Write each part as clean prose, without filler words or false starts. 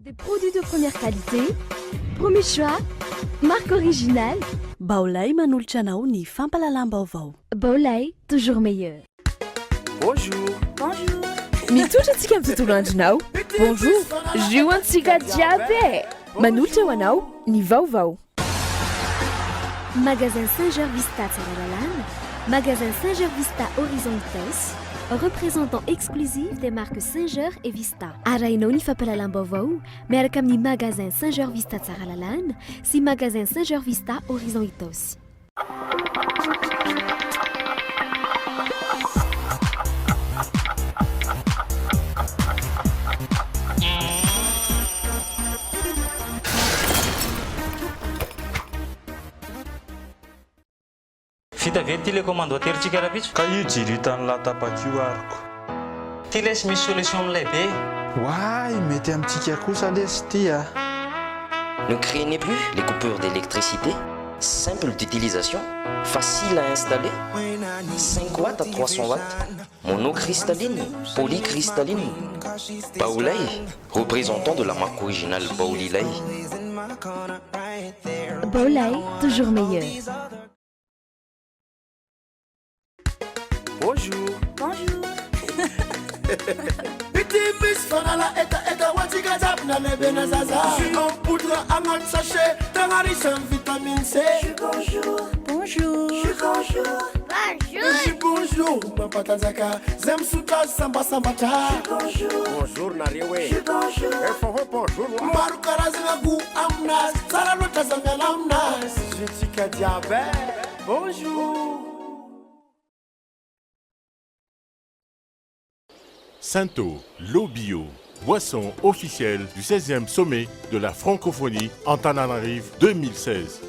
Des produits de première qualité, premier choix, marque originale. Baolai manolotra anao ny fampahalalam-baovao. Baolai, toujours meilleur. Bonjour. Bonjour. Mitsotra antsika amin'ny tontolo andronao. Bonjour. Jus antsika jiaby e. Manolotra ho anao ny vaovao. Magasin Singer Vista Tsaralalàna, Magasin Singer Vista Horizon Itaosy, représentant exclusif des marques Singer et Vista. Arahinao ny fampahalalam-baovao miaraka amin'ny Magasin Singer Vista Tsaralalàna sy Magasin Singer Vista Horizon Itaosy. Vita ve ity le commande aterintsika rapitso? Ka io jiro hitan'lah tapaka io aroko. Ty lesy misy solution milay be. Oay mety amintsika kosa lesy ity a! Ne craignez plus les coupures d'électricité, simple d'utilisation, facile à installer, 5 watts à 300 watts, monocristalline, polycristalline. Baolai, représentant de la marque originale Baolilay. Baolai, toujours meilleur. Bonjour. Bonjour. Ity misy fanala hetaheta ho antsika jiaby na lehibe na zaza. Jus en poudre agnaty sachet tegna riche amin'ny vitamine C. Jus bonjour. Bonjour. Jus bonjour. Bonjour. Jus bonjour mampatanjaka zay misotro azy sambasambatra. Jus bonjour. Bonjour nareo e. Jus bonjour. Efa hoe bonjour wa. Maro karazagna goût aminazy tsara loatra aza miala aminazy. Jus tsika jiaby e. Bonjour. Santo, l'eau bio, boisson officielle du 16e sommet de la francophonie Antananarivo 2016.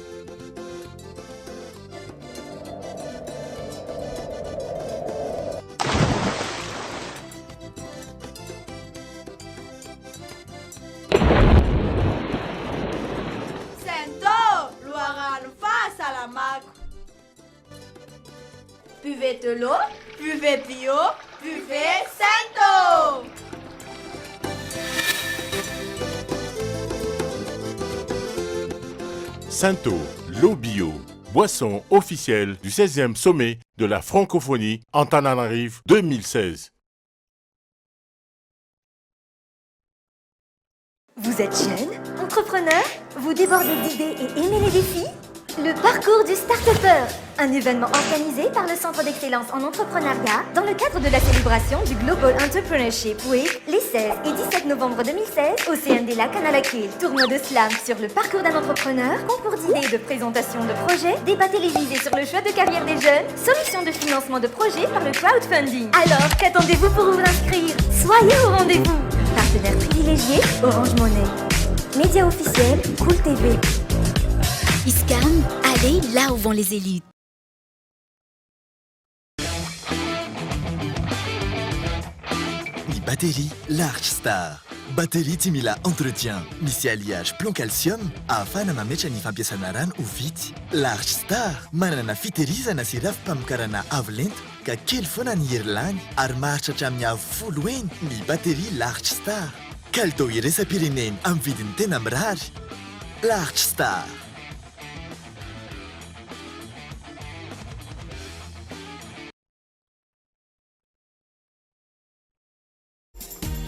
Sento, loharano fahasalamako. Buvez de l'eau, buvez bio, buvez Sento. Santo, l'eau bio, boisson officielle du 16e sommet de la francophonie Antananarivo 2016. Vous êtes jeune, entrepreneur, vous débordez d'idées et aimez les défis? Le parcours du Start-upper, un événement organisé par le Centre d'excellence en entrepreneuriat dans le cadre de la célébration du Global Entrepreneurship Week les 16 et 17 novembre 2016 au CND Lac Analakely. Tournoi de slam sur le parcours d'un entrepreneur, concours d'idées et de présentation de projets, débat télévisé sur le choix de carrière des jeunes, solutions de financement de projets par le crowdfunding. Alors, qu'attendez-vous pour vous inscrire? Soyez au rendez-vous! Partenaire privilégié, Orange Money. Média officiel, Cool TV. Iscam, allez là où vont les élites. Ny batterie Large Star. Batterie tsy mila entretien. Misy alliage plomb calcium ahafahana mametra ny fampiasana rano ho vitsy. Large Star manana fitehirizana sy rafi-pamokarana avo lenta ka kely foana ny hery lany ary maharitra hatramin'ny avo folo heny ny batterie Large Star. Kalitao iraisam-pirenena amin'ny vidiny tena mirary. Large Star.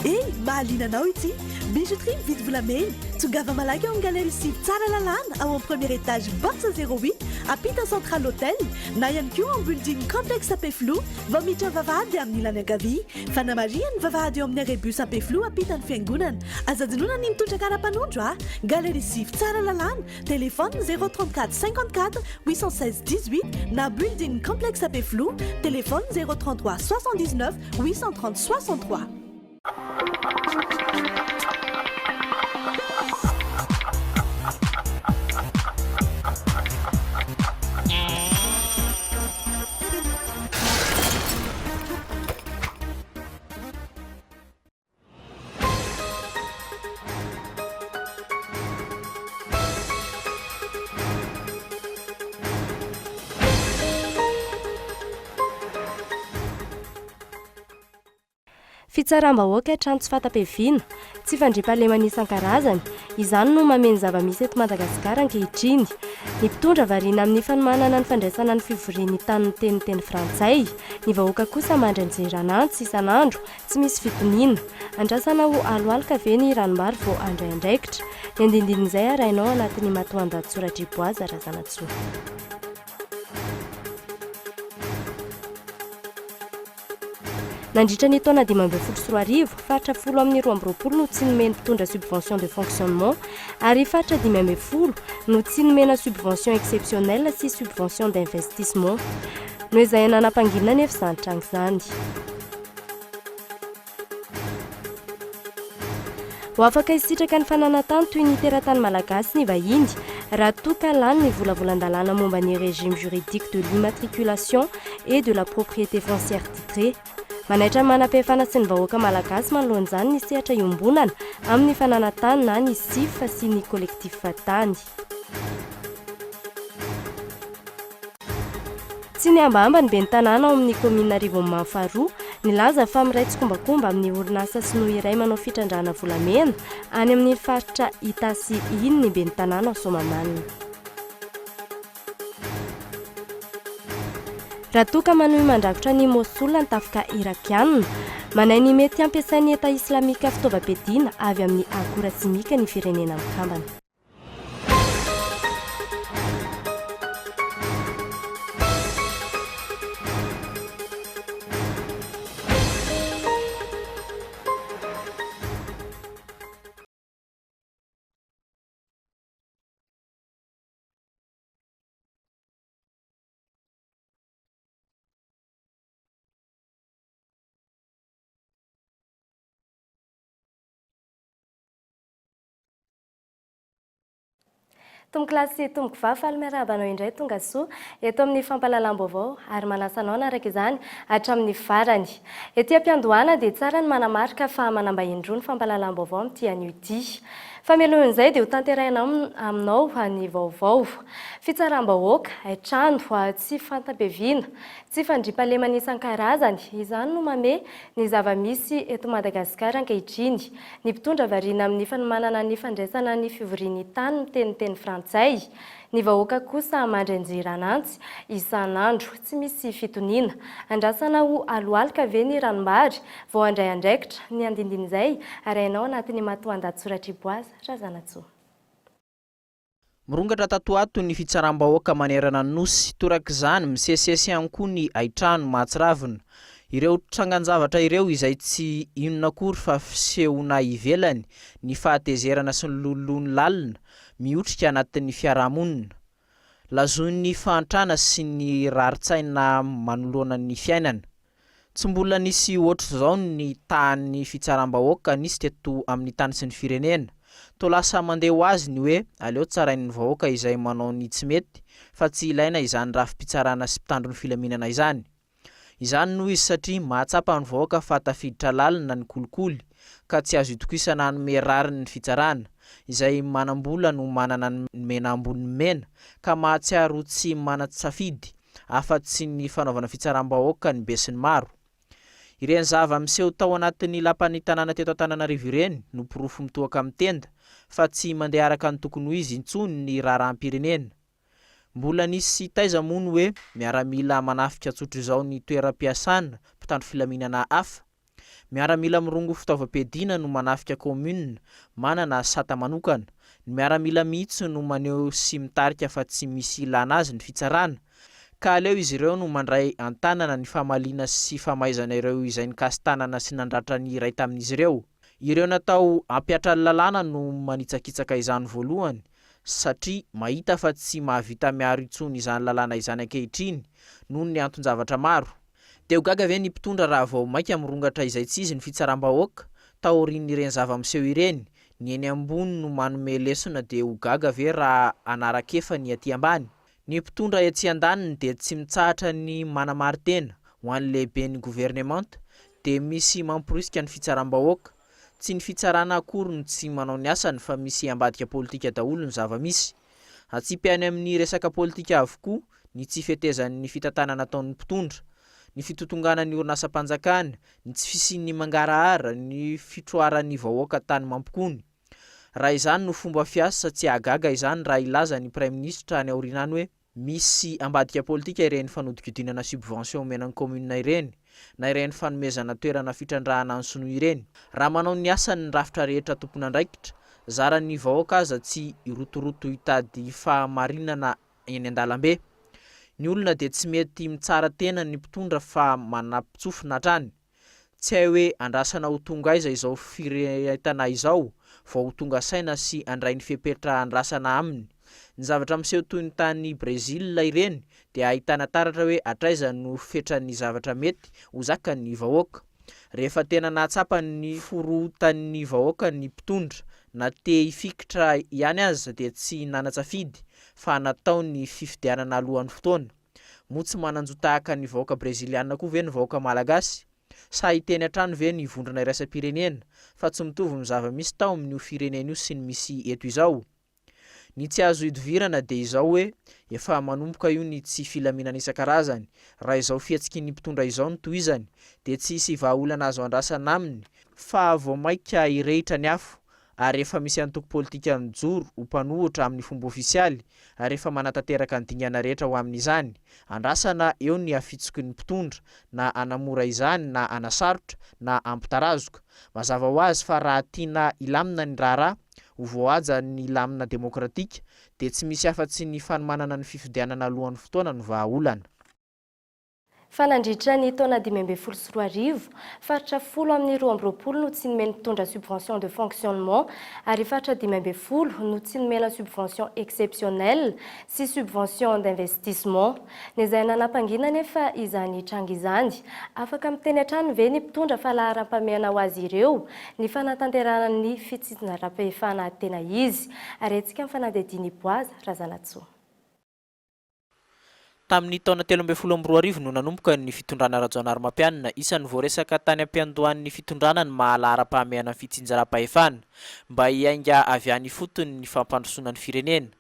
Eny, mahaliana anao ity. Bijouterie mividy volamena. Tongava malaky ao amin'ny Galerie Sivy Tsaralalàna, ao amin'ny premier étage box zéro huit, ampita Central Hotel, na ihany koa ao amin'ny building complexe Ampefiloha, vao miditra ny vavahady amin'ny ilany ankavia. Fanamarihana, ny vavahady eo amin'ny arrêt bus Ampefiloha ampitan'ny fiangonana. Aza adinoina ny mitondra kara-panondro a! Galerie Sivy Tsaralalàna, téléphone 034 54 816 18 na building complexe Ampefiloha, téléphone 033 79 830 63. Fitsaram-bahoaka hatrany tsy fanta-piaviana, tsy fandriampahalemana isan-karazany, izany no mameno zava-misy eto Madagasikara ankehitriny. Ny mpitondra variana amin'ny fanomanana ny fandraisana ny fivorian'ny tany miteny teny frantsay, ny vahoaka kosa mandry anjeran'antsy isan'andro, tsy misy fitoniana. Andrasana ho aloaloka ve ny ranombary vao handray andraikitra? Ny andindinin'izay arahinao anatin'ny matoandahatsoratr'i Boaza Razanatsoa. Nandritra ny taona 2015, faritra folo amin'ny 22 no tsy nomen'ny mpitondra subvention de fonctionnement ary faritra 15 no tsy nomena subvention exceptionnelle sy subvention d'investissement. Noezahina nampanginina anefa izany tranga izany. Ho afaka hisitraka ny fananan-tany toy ny teratany malagasy ny vahiny raha toa ka lany ny volavolan-dalàna momba ny régime juridique de l'immatriculation et de la propriété foncière titrée. Manaitra ny manam-pahefana sy ny vahoaka malagasy manoloana izany ny sehatra iombonana amin'ny fananan-tany na ny CIF sy ny collectif tany. Tsy nihambahamba ny ben'ny tanàna ao amin'ny kaominina Arivonimamo faharoa nilaza fa miray tsikombakomba amin'ny orinasa sinoa iray manao fitrandrahana volamena any amin'ny faritra Itasy iny ny ben'ny tanàna ao Soamahamanina. Raha toa ka manohy mandrakotra an'i Mosul ny tafika Irakiana, manahy ny mety hampiasain'ny Eta Islamika fitaovam-piadiana avy amin'ny akora simika ny Firenena Mikambana. Tompokolahy sy tompokovavy, faly miarahaba anao indray tonga soa eto amin'ny fampahalalam-baovao ary manasa anao hanaraka izany hatramin'ny farany. Ety am-piandohana dia tsara ny manamarika fa manambahiny roa ny fampahalalam-baovao amin'ity anio ity. Fa mialohan'izay dia ho tanterahina aminao ny vaovao. Fitsaram-bahoaka, hain-trano, tsy fantam-piaviana, tsy fandriampahalemana isan-karazany, izany no mamehy ny zava-misy eto Madagasikara ankehitriny. Ny mpitondra variana amin'ny fanomanana ny fandraisana ny fivorian'ny tany miteny teny frantsay. Ny vahoaka kosa mandry anjiran'antsy isan'andro. Tsy misy fitoniana. Andrasana ho aloaloka ve ny ranombary vao handray andraikitra? Ny andindin'izay arahinao anatin'ny matoandahatsoratr'i Boaza Razanatsoa. Mirongatra tato ho ato ny fitsaram-bahoaka manerana ny Nosy. Torak'izany, misesisesy ihany koa ny haintrano mahatsiravina. Ireo trangan-javatra ireo izay tsy inona akory fa fisehoana ivelany ny fahatezerana sy ny lololony lalina miotrika anatin'ny fiarahamonina. Lazoin'ny fahantrana sy ny rarin-tsaina manoloana ny fiainana. Tsy mbola nisy ohatr'izao ny tahan'ny fitsaram-bahoaka nisy teto amin'ny tany sy ny firenena. Toa lasa mandeha ho azy ny hoe aleo tsarain'ny vahoaka izay manao ny tsy mety fa tsy ilaina izany rafi-pitsarana sy mpitandro ny filaminana izany. Izany noho izy satria mahatsapa ny vahoaka fa tafiditra lalina ny kolikoly ka tsy azo itokisana hanome rariny ny fitsarana. Izay manam-bola no manana ny mena ambonin'ny mena ka mahatsiaro ho tsy manan-tsafidy afa-tsy ny fanaovana fitsaram-bahoaka ny besinimaro. Ireny zava-miseho tao anatin'ny lapan'ny tanàna teto Antananarivo ireny no porofo mitohaka amin'ny tenda fa tsy mandeha araka ny tokony ho izy intsony ny raharaham-pirenena. Mbola nisy taiza moa ny hoe miaramila manafika tsotr'izao ny toeram-piasana mpitandro filaminana hafa? Miaramila mirongo fitaovam-piadiana no manafika commune manana sata manokana. Ny miaramila mihitsy no maneho sy mitarika fa tsy misy ilana azy ny fitsarana. Ka aleo izy ireo no mandray an-tanana ny famaliana sy famaizana ireo izay nikasi-tanana sy nandratra ny iray tamin'izy ireo. Ireo natao hampihatra ny lalàna no manitsakitsaka izany voalohany satria mahita fa tsy mahavita miaro intsony izany lalàna izany ankehitriny noho ny anton-javatra maro. Dia ho gaga ve ny mpitondra raha vao mainka mirongatra izay tsy izy ny fitsaram-bahoaka taorian'ireny zava-miseho ireny? Ny eny ambony no manome lesona dia ho gaga ve raha hanara-kefa ny aty ambany? Ny mpitondra etsy andaniny dia tsy mitsahatra ny manamari-tena ho an'ny lehiben'ny governemanta dia misy mamporisika ny fitsaram-bahoaka. Tsy ny fitsarana akory no tsy manao ny asany fa misy ambadika politika daholo ny zava-misy. Atsipy any amin'ny resaka politika avokoa ny tsy fetezan'ny fitantanana ataon'ny mpitondra. Ny fitotonganan'ny orinasam-panjakana, ny tsy fisian'ny mangarahara, ny fitroaran'ny vahoaka tany mampikony. Raha izany no fomba fiasa, tsy hahagaga izany raha hilaza ny Praiminisitra any aoriana any hoe misy ambadika politika ireny fanodikodinana subvention omena ny kaominina ireny, na ireny fanomezana toerana fitrandrahana ny sinoa ireny. Raha manao ny asany ny rafitra rehetra tompon'andraikitra, zaran'ny vahoaka aza tsy hirotoroto hitady fahamarinana eny an-dalambe. Ny olona dia tsy mety mitsara tena ny mpitondra fa manampitsofina hatrany. Tsy hay hoe andrasana ho tonga aiza izao firehetana izao vao ho tonga saina sy handray ny fepetra andrasana aminy. Ny zavatra miseho toy ny tany Brésil ireny dia ahitana taratra hoe hatraiza no fetran'ny zavatra mety ho zakan'ny vahoaka. Rehefa tena nahatsapa ny forohotan'ny vahoaka ny mpitondra, na te hifikitra ihany aza dia tsy nanan-tsafidy fa natao ny fifidianana alohan'ny fotoana. Moa tsy manan-jo tahaka ny vahoaka breziliana koa ve ny vahoaka malagasy? Sa hiteny hatrany ve ny vondrona iraisam-pirenena fa tsy mitovy ny zava-misy tao amin'io firenena io sy ny misy eto izao? Ny tsy azo idovirana dia izao hoe efa manomboka io ny tsy filaminana isan-karazany, raha izao fihetsiky ny mpitondra izao no tohizany dia tsy hisy vahaolana azo andrasana aminy fa vao mainka hirehitra ny afo ary efa misy antoko politika mijoro ho mpanohitra amin'ny fomba ofisialy ary efa manatanteraka ny dingana rehetra ho amin'izany. Andrasana eo ny hafitsoky ny mpitondra na hanamora izany na hanasarotra na hampitarazoka. Mazava ho azy fa raha tiana hilamina ny raharaha, ho voahaja ny lamina demokratika dia tsy misy afa-tsy ny fanomanana ny fifidianana alohan'ny fotoana no vahaolana. Fa nandritra ny taona 2015, faritra folo amin'ny 22 no tsy nomen'ny mpitondra subvention de fonctionnement ary faritra 15 no tsy nomena subvention exceptionnelle sy subvention d'investissement. Nezahina nampangina anefa izany tranga izany. Afaka miteny hatrany ve ny mpitondra fa laharam-pahamehana ho azy ireo ny fanatanterahana ny fitsinjaram-pahefana tena izy? Arentsika ny fanadihadian'i Boaza Razanatsoa. Tamin'ny taona 2013 no nanomboka ny fitondrana Rajaonarimampianina. Isan'ny voaresaka tany am-piandohan'ny fitondrana ny maha laharam-pahamehana ny fitsinjaram-pahefana, mba hiainga avy any ifotony ny fampandrosoana ny firenena.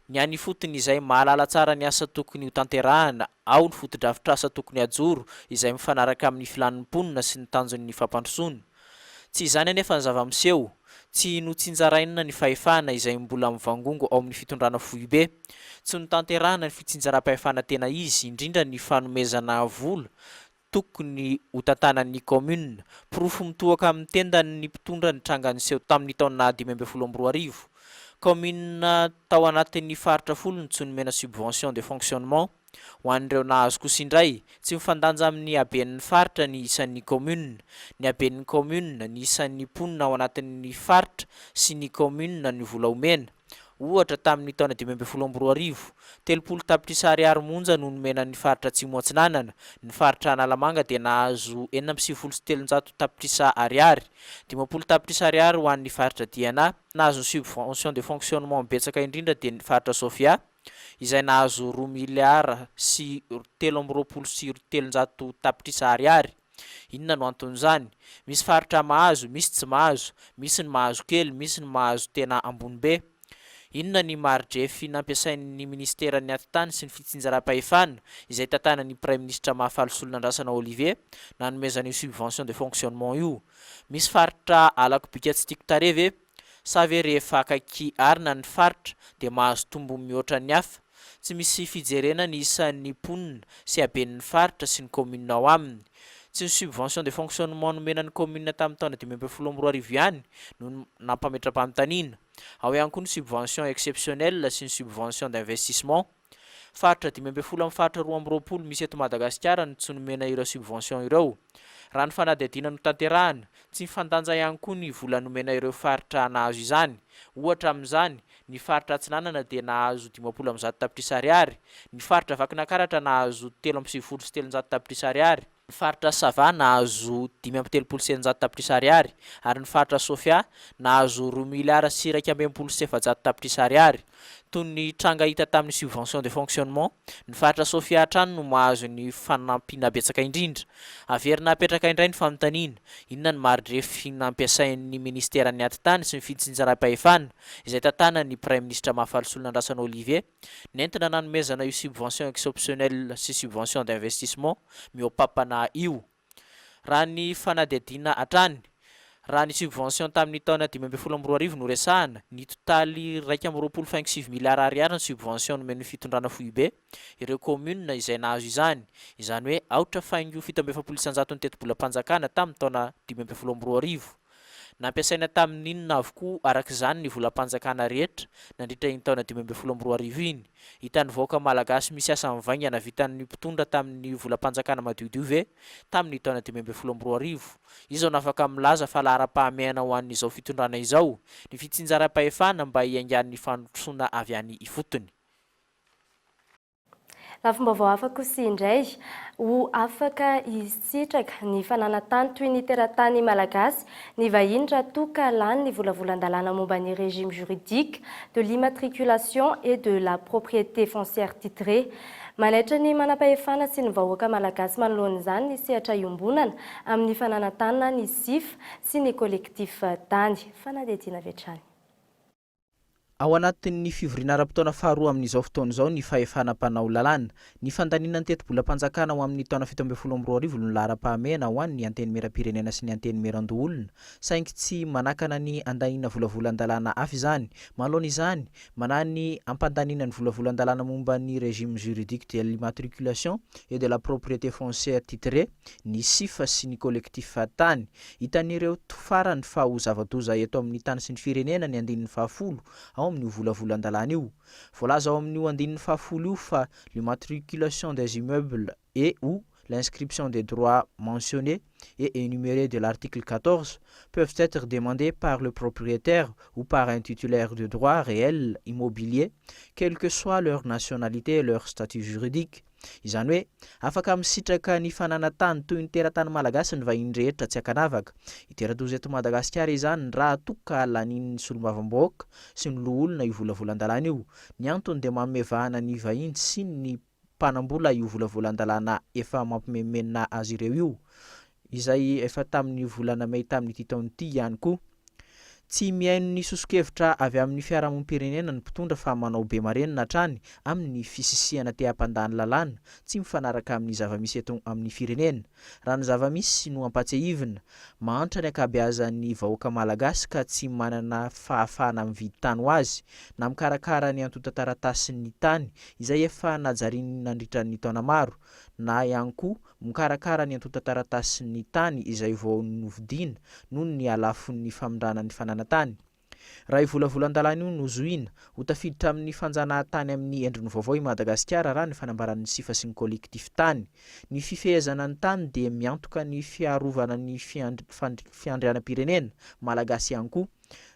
Ny any ifotony izay mahalala tsara ny asa tokony hotanterahana, ao ny fotodrafitrasa tokony hajoro izay mifanaraka amin'ny filan'ny mponina sy ny tanjon'ny fampandrosoana. Tsy izany anefa ny zava-miseho. Tsy notsinjaraina ny fahefana izay mbola mivangongo ao amin'ny fitondrana foibe. Tsy notanterahana ny fitsinjaram-pahefana tena izy, indrindra ny fanomezana vola tokony hotantanan'ny kaominina. Porofo mitohaka amin'ny tendany ny mpitondra ny tranga niseho tamin'ny taona 2015. Kaominina tao anatin'ny faritra folo no tsy nomena subvention de fonctionnement. Ho an'ireo nahazo kosa indray, tsy mifandanja amin'ny haben'ny faritra ny isan'ny kaominina. Ny haben'ny kaominina, ny isan'ny mponina ao anatin'ny faritra sy ny kaominina ny vola omena. Ohatra, tamin'ny taona 2015, 30 tapitrisa ariary monja no nomena ny faritra Atsimo Atsinanana, ny faritra Analamanga dia nahazo 396 tapitrisa ariary, 50 tapitrisa ariary ho an'ny faritra Diana, nahazo ny subvention de fonctionnement betsaka indrindra dia ny faritra Sofia, izay nahazo roa miliara sy 323 tapitrisa ariary. Inona no anton'izany? Misy faritra mahazo, misy tsy mahazo, misy ny mahazo kely, misy ny mahazo tena ambony be. Inona ny mari-drefy nampiasain'ny minisiteran'ny Atitany sy ny Fitsinjaram-pahefana, izay tantanan'ny Praiminisitra Mahafaly Solonandrasana Olivier, nanomezana io subvention de fonctionnement io? Misy faritra halako bika tsy tiako tarehy ve? Sa ve rehefa akaiky arina ny faritra dia mahazo tombony mihoatra ny hafa? Tsy misy fijerena ny isan'ny mponina sy haben'ny faritra sy ny commune ao aminy. Tsy ny subvention de fonctionnement nomena ny commune tamin'ny taona 2015 ihany no nampametra-panontaniana. Ao ihany koa ny subvention exceptionnelle sy ny subvention d'investissement. Faritra 15 amin'ny faritra 22 misy eto Madagasikara no tsy nomena ireo subvention ireo. Raha ny fanadihadiana notanterahina, tsy mifandanja ihany koa ny vola nomena ireo faritra nahazo izany. Ohatra amin'izany, ny faritra Atsinanana dia nahazo 150 tapitrisa ariary, ny faritra Vakinankaratra nahazo 393 tapitrisa ariary, ny faritra Sava nahazo 635 tapitrisa ariary ary ny faritra Sofia nahazo roa miliara sy 461 tapitrisa ariary. Toy ny tranga hita tamin'ny subvention de fonctionnement, ny faritra Sofia hatrany no mahazo ny fanampiana betsaka indrindra. Averina apetraka indray ny fanontaniana, inona ny mari-drefy nampiasain'ny minisiteran'ny Atitany sy ny Fitsinjaram-pahefana, izay tantanan'ny Praiminisitra Mahafaly Solonandrasana Olivier, nentina nanomezana io subvention exceptionnelle sy subvention d'investissement mihoa-pampana io? Raha ny fanadihadiana hatrany, raha ny subvention tamin'ny taona 2015 no resahana, nitotaly 21 faingo sivy miliara ariary ny subvention nomen'ny fitondrana foibe ireo kaominina izay nahazo izany, izany hoe aotra faingo 47% ny tetibolam-panjakana tamin'ny taona 2015. Nampiasaina tamin'inona avokoa araka izany ny volam-panjakana rehetra nandritra iny taona 2015 iny? Hitan'ny vahoaka malagasy misy asa mivaingana vitan'ny mpitondra tamin'ny volam-panjakana madiodio ve tamin'ny taona 2015? Iza no afaka milaza fa laharam-pahamehana ho an'izao fitondrana izao ny fitsinjaram-pahefana mba hiaingan'ny fandrosoana avy any ifotony? Lafim-baovao hafa kosa indray, ho afaka hisitraka ny fananan-tany toy ny teratany malagasy ny vahiny raha toa ka lany ny volavolan-dalàna momba ny régime juridique de l'immatriculation et de la propriété foncière titrée. Manaitra ny manam-pahefana sy ny vahoaka malagasy manoloana izany ny sehatra iombonana amin'ny fananan-tany na ny SIF sy ny Collectif Tany. Fanadihadiana avy hatrany. Ao anatin'ny fivoriana ara-potoana faharoa amin'izao fotoana izao ny fahefana mpanao lalàna. Ny fandaniana ny tetibolam-panjakana ho amin'ny taona 2017 no laharam-pahamehana ho an'ny Antenimierampirenena sy ny Antenimierandoholona, saingy tsy manakana ny handaniana volavolan-dalàna hafa izany. Manoloana izany, manahy ny hampandaniana ny volavolan-dalàna momba ny régime juridique de l'immatriculation et de la propriété foncière titrée, ny SIF sy ny Collectif Tany. Hitan'ireo farany fa ho zava-doza eto amin'ny tany sy ny firenena ny andininy fahafolo ao amin'io volavolan-dalàna io. Voalaza ao amin'io andininy fahafolo io fa l'immatriculation des immeubles et ou l'inscription des droits mentionnés et énumérés de l'article 14 peuvent être demandés par le propriétaire ou par un titulaire de droit réel immobilier, quelle que soit leur nationalité et leur statut juridique. Izany hoe, afaka misitraka ny fananan-tany toy ny teratany malagasy ny vahiny rehetra tsy ankanavaka. Hitera-doza eto Madagasikara izany raha toa ka lanian'ny solombavambahoaka sy ny loholona io volavolan-dalàna io. Ny antony dia manome vahana ny vahiny sy ny mpanambola io volavolan-dalàna efa mampimenomenona azy ireo io, izay efa tamin'ny volana mey tamin'ity taona ity ihany koa. Tsy mihaino ny soso-kevitra avy amin'ny fiarahamonim-pirenena ny mpitondra fa manao be marenina hatrany amin'ny fisisihana te hampandany lalàna tsy mifanaraka amin'ny zava-misy eto amin'ny firenena. Raha ny zava-misy no ampatsiahivina, mahantra ny ankabeazan'ny vahoaka malagasy ka tsy manana fahafahana mividy tany ho azy na mikarakara ny antontan-taratasin'ny tany izay efa najariany nandritra ny taona maro na ihany koa Mikarakara ny antontan-taratasin'ny tany izay vao novidiana noho ny halafon'ny famindrana ny fananan-tany. Raha io volavolan-dalàna io no zohiana, ho tafiditra amin'ny fanjanahantany amin'ny endriny vaovao i Madagasikara raha ny fanambaran'ny Sifa sy ny Collectif Tany. Ny fifehezana ny tany dia miantoka ny fiarovana ny fiandrianam-pirenena malagasy ihany koa.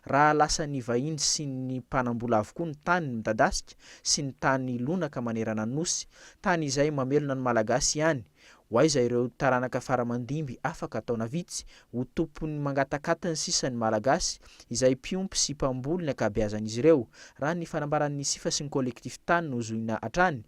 Raha lasan'ny vahiny sy ny mpanambola avokoa ny tany midadasika sy ny tany lonaka manerana ny Nosy, tany izay mamelona ny Malagasy ihany, ho aiza ireo taranaka fara-mandimby afaka taona vitsy, ho tompon'ny mangatakatiny sisa ny Malagasy, izay mpiompy sy mpamboly ny ankabeazan'izy ireo, raha ny fanambaran'ny Sifa sy ny Collectif Tany no zohina hatrany.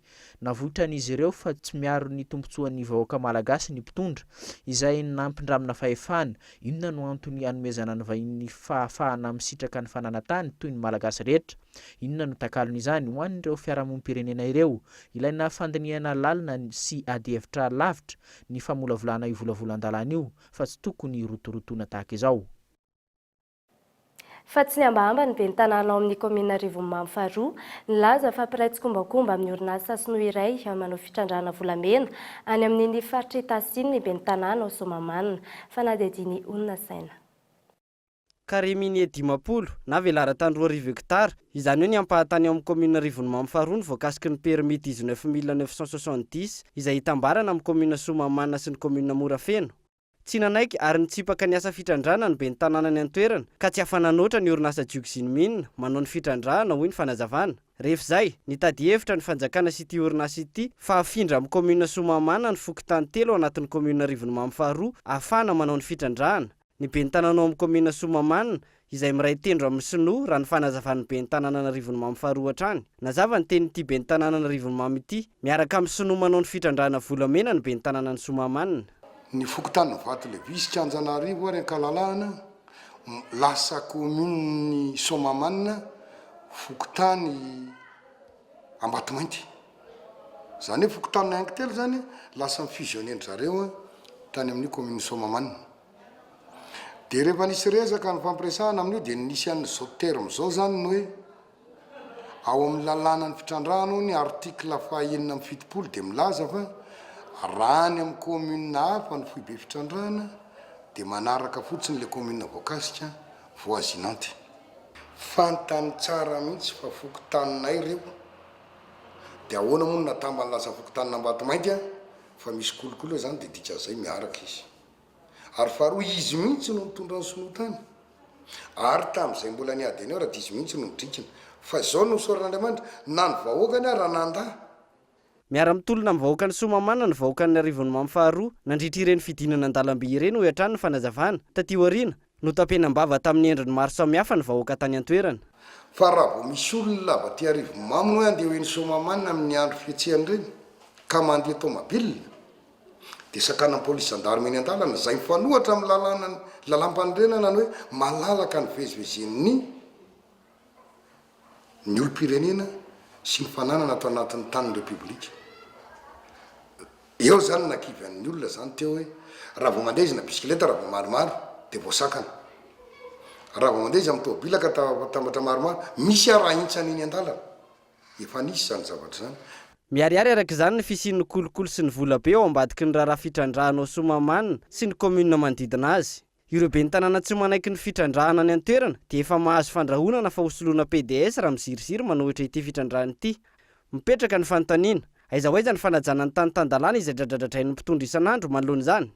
Navoitran'izy ireo fa tsy miaro ny tombontsoan'ny vahoaka Malagasy ny mpitondra, izay nampindramina fahefana, Inona no antony anomezana ny vahiny ny fahafahana misitraka ny fananan-tany toy ny Malagasy rehetra? Inona no takalon'izany ho an'ireo fiarahamonim-pirenena ireo? Ilaina fandinihana lalina sy adihevitra lavitra ny famolavolana io volavolan-dalàna io fa tsy tokony hirotorotoana tahaka izao. Fa tsy nihambahamba ny ben'ny tanàna ao amin'ny kaominina Arivonimamo faharoa nilaza fa mpiray tsikombakomba amin'ny orinasa sinoa iray manao fitrandrahana volamena any amin'iny faritra Itasy iny ny ben'ny tanàna ao Soamahamanina. Fanadihadian'i Onina Saina. Carré minier 50 na velaran-tany 2000 hektara, izany hoe ny ampahan-tany ao amin'ny kaominina Arivonimamo faharoa no voakasiky ny permis 19970 izay hitambarana amin'ny kaominina Soamahamanina sy ny kaominina Morafeno. Tsy nanaiky ary nitsipaka ny asa fitrandrahana ny ben'ny tanàna any an-toerana ka tsy afa-nanoatra ny orinasa Jiuxin Mine manao ny fitrandrahana, hoy ny fanazavana. Rehefa izay, nitady hevitra ny fanjakana sy ity orinasa ity fa hafindra amin'ny kaominina Soamahamanina ny fokontany telo ao anatin'ny kaominina Arivonimamo faharoa ahafahana manao ny fitrandrahana. Ny ben'ny tanàna ao amin'ny kaominina Soamahamanina, izay miray tendro amin'ny sinoa, raha ny fanazavan'ny ben'ny tanànan'Arivonimamo faharoa hatrany. Nazava ny tenin'ity ben'ny tanànan'Arivonimamo ity, miaraka amin'ny sinoa manao ny fitrandrahana volamena ny ben'ny tanànan'i Soamahamanina. Ny fokontanin'i Vatolevy sy Kianjanaharivo ary Ankalalahana, lasa kaominin'i Soamahamanina, fokontany Ambatomainty. Izany hoe fokontany Ankitelo izany lasa ni-fusionner-ndry zareo tany amin'io kaominin'i Soamahamanina. Dia rehefa nisy resaka nifampiresahana amin'io dia nisy an'izao terme izao izany ny hoe ao amin'ny lalànan'ny fitrandrahana hono article faha 76 dia milaza fa raha any amin'ny commune hafa ny foibe fitrandrahana dia manaraka fotsiny ilay commune voakasika voisinante. Fantany tsara mihitsy fa fokontaninay ireo dia ahoana moa no natambany lasa fokontanin'Ambatomainty an, fa misy kolikoly eo izany dia dikan'izay miaraka izy. Ary faharoa izy mihitsy no nitondra ny sinoa tany. Ary tamin'izay mbola niady an'io ary dia izy mihitsy no nidrikina. Fa izao no isaoran'Andriamanitra, na ny vahoakany ara nandà. Miara-mitolona amin'ny vahoakan'i Soamahamanina ny vahoakan'ny Arivonimamo faharoa nandritra ireny fidinana an-dalambe ireny hoy hatrany ny fanazavana. Taty aoriana, notapenam-bava tamin'ny endriny maro samihafa ny vahoaka tany an-toerana. Fa raha vao misy olona avy aty Arivonimamo hoe andeha ho eny Soamahamanina amin'ny andro fihetsehana ireny ka mandeha tomobile dia sakanan'ny polisy gendarme eny an-dalana, izay mifanohitra amin'ny lalàna lalàmpanorenana ny hoe malalaka ny fivezivezen'ny ny olom-pirenena sy ny fananana ato anatin'ny tanin'ny Repoblika. Eo izany nakivy an'ny olona izany teo hoe raha vao mandeha izy na bisikileta raha vao maromaro dia voasakana. Raha vao mandeha izy amin'ny tomobil ka tatambatra maromaro, misy ary ahintsana eny an-dalana. Efa nisy izany zavatra izany. Miharihary araka izany ny fisian'ny kolikoly sy ny volabe ao ambadiky ny raharaha fitrandrahana ao Soamahamanina sy ny kaominina manodidina azy. Ireo ben'ny tanàna tsy manaiky ny fitrandrahana any an-toerana dia efa mahazo fandrahonana fa hosoloina pds raha miziriziry manohitra ity fitrandrahana ity. Mipetraka ny fanontaniana, aiza ho aiza ny fanajana ny tany tan-dalàna izay dradradradrain'ny mpitondra isan'andro manoloana izany?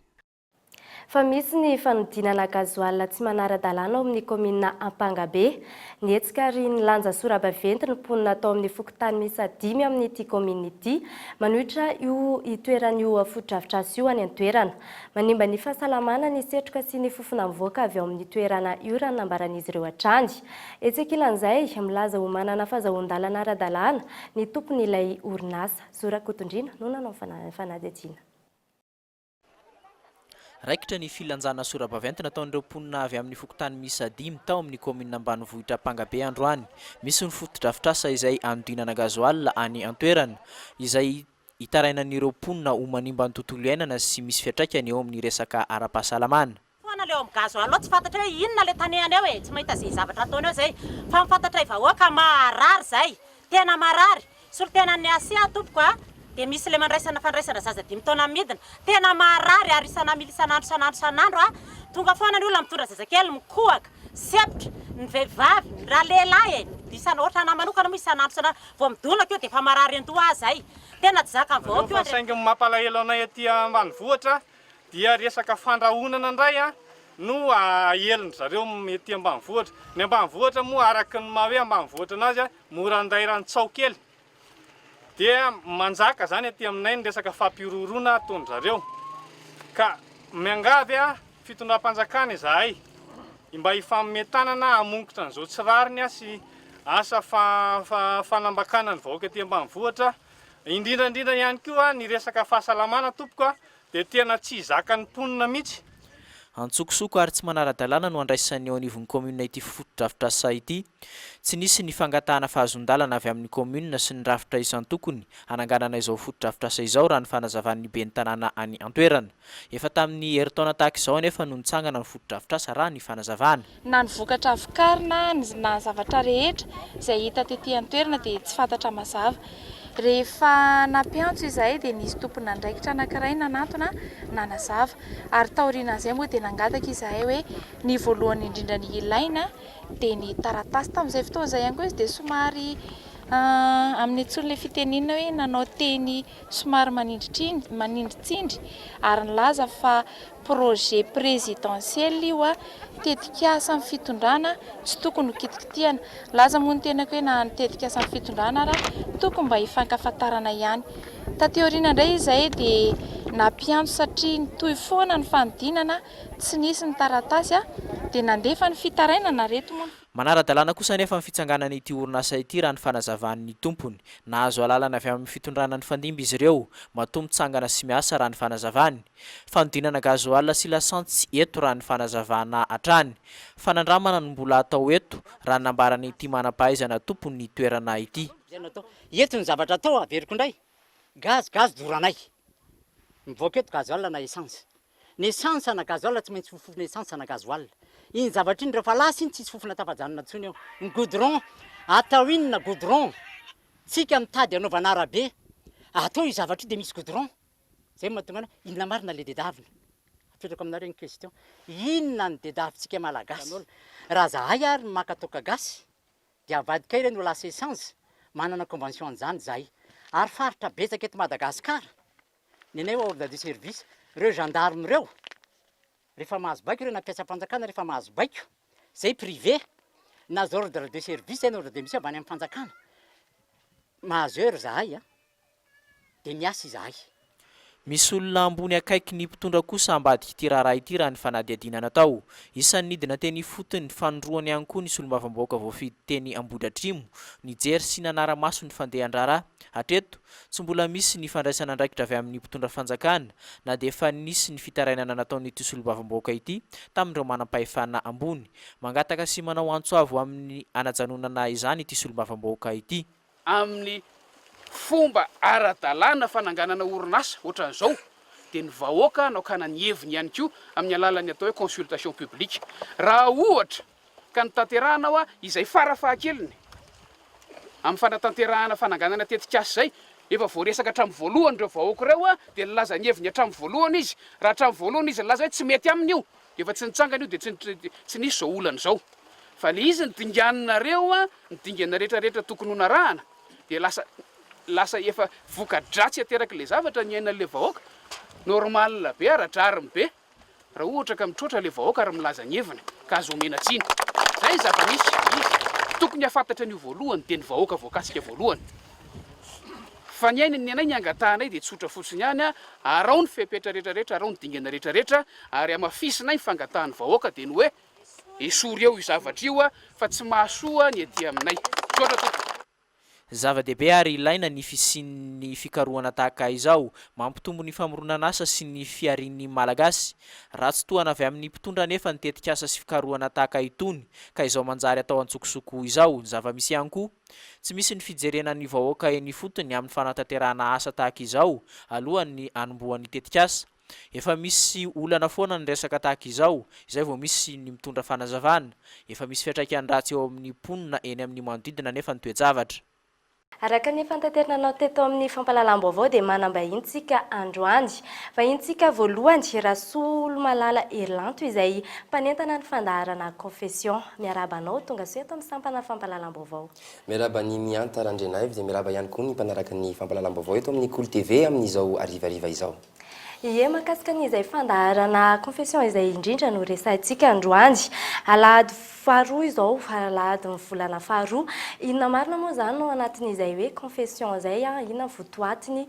Fa misy ny fanodinana gasoil tsy manara-dalàna ao amin'ny kaominina Ampangabe. Nihetsika ary nilanja sora-baventy ny mponina tao amin'ny fokontany miisa dimy amin'ity kaominina ity manohitra io itoeran'io fotodrafitrasa io any an-toerana. Manimba ny fahasalamana ny setroka sy ny fofona mivoaka avy ao amin'ny toerana io raha ny nambaran'izy ireo hatrany. Etsy ankilan'izay, milaza ho manana fazahoan-dalana ara-dalàna ny tompon'ilay orinasa. Zo Rakotondriana no nanao fanadihadiana. Raikitra ny filanjana sora-baventy nataon'ireo mponina avy amin'ny fokontany miisa dimy tao amin'ny kaominina ambanivohitra Ampangabe androany. Misy ny fotodrafitrasa izay anodinana gazoala any an-toerana, izay Itarainan'ireo mponina ho manimba ny tontolo iainana sy misy fiantraikany eo amin'ny resaka ara-pahasalamana. Foana le ao am gasoil ao tsy fantatra hoe inona le tanehany eo e, tsy mahita ze zavatra ataony eo zay fa ny fantatray vahoaka marary zay, tena marary, solontenan'ny AC aho tompoko a, de misy le mandraisana fandraisana zaza dimy taona midina, tena marary ary isan'amily isan'andro isan'andro isan'andro a, tonga foana ny olona mitondra zazakely mikohaka, sempotra, ny vehivavy, ny ralehilahy e, isan ohatra anah manokana moa isan'andro isan'andro Vao midonako io dia efa marary an-doha aho zay. Tena tsy zakan'ny vahoaka io Fa saingy ny mampalahelo anay aty ambanivohitra dia resaka fandrahonana indray no aelin-dry zareo ety ambanivohitra. Ny ambanivohitra moa araka ny maha hoe ambanivohitra anazy mora andairan'ny tsaho kely. Dia manjaka izany aty aminay ny resaka fampihorohoroana ataon-dry zareo. Ka miangavy fitondram-panjakana izahay mba hifanome tanana hamongotra an'izao tsy rariny sy asa fanambakana ny vahoaka ety ambanivohitra, indrindra indrindra ihany koa ny resaka fahasalamana tompoko dia tena tsy zakan'ny mponina mihitsy. Antsokosoko ary tsy manara-dalàna no andraisan'ny eo anivon'ny kaominina ity fotodrafitrasa ity. Tsy nisy ny fangatahana fahazoan-dalana avy amin'ny kaominina sy ny rafitra isan-tokony hananganana izao fotodrafitrasa izao raha ny fanazavan'ny ben'ny tanàna any an-toerana. Efa tamin'ny herintaona tahaka izao anefa no nitsangana ny fotodrafitrasa raha ny fanazavana. Na ny vokatra vokarina na ny zavatra rehetra izay hita tety an-toerana dia tsy fantatra mazava. Rehefa nampiantso izahay dia nisy tompon'andraikitra anankiray nanantona nanazava. Ary taorianan'izay moa dia nangataka izahay hoe ny voalohany indrindra ny ilaina dia ny taratasy. Tamin'izay fotoana izay ihany koa izy dia somary amin'ny antsoin'ilay fitenenana hoe nanao teny somary manindritsindry ary nilaza fa projet présidentiel io, tetikasan'ny fitondrana tsy tokony ho kitikitihana. Nilaza moa ny tenako hoe na ny tetikasan'ny fitondrana ara tokony mba hifankafantarana ihany. Taty aoriana indray izay dia Nampiantso satria nitohy foana ny fanodinana, tsy nisy ny taratasy dia nandefa ny fitarainana reto moa ny. Manara-dalàna kosa anefa ny fitsanganan'ity orinasa ity raha ny fanazavan'ny tompony. Nahazo alalana avy amin'ny fitondrana nifandimby izy ireo, matoa mitsangana sy miasa raha ny fanazavany. Fanodinana gazoala sy lasantsy eto raha ny fanazavana hatrany. Fanandramana no mbola atao eto raha ny nambaran'ity manam-pahaizana tompon'ny toerana ity. Eto ny zavatra atao averiko indray, gaz gaz doranay, mivoaka eto gasoil na essence, ny essence na gasoil tsy maintsy fofona essence na gasoil, iny zavatra iny rehefa lasa iny tsisy fofona tafajanona intsony eo, ny goudron atao inona goudron, tsika mitady hanaovana arabe, atao io zavatra io dia misy goudron, zay no mahatonga anah, inona marina le dedavina, apetrako aminareo ny question, inona ny dedavintsika malagasy, raha zahay ary maka toaka gasy dia avadikay ireny ho lasa essence, manana convention an'izany izahay, ary faritra betsaka eto Madagascar, ny anay ordre de service, ireo gendarme ireo, rehefa mahazo baiko ireo na mpiasam-panjakana rehefa mahazo baiko, izay privé, nahazo ordre de service izay na ordre de mission avy any amin'ny fanjakana, mahazo heure izahay an. dia miasa izahay. Misy olona ambony akaiky ny mpitondra kosa ambadik'ity raharaha ity raha ny fanadihadiana natao. Isan'ny nidina teny ifotony fanindroany ihany koa ny solombavambahoaka voafidy teny Ambohidratrimo, nijery sy nanara-maso ny fandehan-draharaha. Hatreto, tsy mbola misy ny fandraisana andraikitra avy amin'ny mpitondra fanjakana na dia efa nisy ny fitarainana nataon'ity solombavambahoaka ity tamin'ireo manam-pahefana ambony. Mangataka sy manao antso avo amin'ny hanajanonana izany ity solombavambahoaka ity. Amin'ny fomba ara-dalàna fananganana orinasa ohatran'izao dia ny vahoaka no hakana ny heviny ihany koa amin'ny alalan'ny atao hoe consultation publique. Raha ohatra ka notanterahana hoa izay fara fahakeliny amin'ny fanatanterahana fananganana tetikasa izay, efa voaresaka hatramin'ny voalohany ireo vahoaka ireo dia nilaza ny heviny hatramin'ny voalohany izy. Raha hatramin'ny voalohany izy nilaza hoe tsy mety aminy io dia efa tsy nitsangana io dia tsy nisy izao olana izao. Fa le izy ny dinganinareo a, ny dingana rehetra rehetra tokony ho narahana dia lasa lasa efa voka-dratsy aterak'le zavatra niainan'le vahoaka, normal be, ara-drariny be raha ohatra ka mitroatra le vahoaka ary milaza ny heviny ka azo omena tsiny. Zay ny zava-misy, izy tokony hahafantatra an'io voalohany dia ny vahoaka voakasika voalohany. Fa ny ainy ny anay ny angatahanay dia tsotra fotsiny ihany a, arao ny fepetra rehetra rehetra, arao ny dingana rehetra rehetra ary hamafisinay ny fangatahan'ny vahoaka dia ny hoe Esory eo io zavatra io fa tsy mahasoa ny aty aminay. Misaotra tompoko. Zava-dehibe ary ilaina ny fisian'ny fikarohana tahaka izao, mampitombo ny famoronan'asa sy ny fiharian'ny Malagasy. Ratsy tohana avy amin'ny mpitondra anefa ny tetikasa sy fikarohana tahaka itony, ka izao manjary atao antsokosoko izao. Ny zava-misy ihany koa, tsy misy ny fijerena ny vahoaka eny ifotony amin'ny fanatanterahana asa tahaka izao alohan'ny hanombohan'ny tetikasa. Efa misy olana foana ny resaka tahaka izao, izay vao misy ny mitondra fanazavana. Efa misy fiantraikany ratsy eo amin'ny mponina eny amin'ny manodidina anefa ny toe-javatra. Araka ny efa notaterina anao teto amin'ny fampahalalam-baovao dia manam-bahiny tsika androany. Vahintsika voalohany, Rasolomalala Herilanto izay mpanentana ny fandaharana Confession. Miarahaba anao, tongasoa eto amin'ny sampana fampahalalam-baovao. Miarahaba an'i Mihanta Randrianaivo dia miarahaba ihany koa ny mpanaraka ny fampahalalam-baovao eto amin'ny Kolo TV amin'izao harivariva izao. Ie, mahakasika ny izay fandaharana confession izay indrindra no resahintsika androany. Alahady faharoa izao, alahadin'ny volana faharoa. Inona marina moa izany no ao anatin'izay hoe confession izay? Inona ny votoatiny?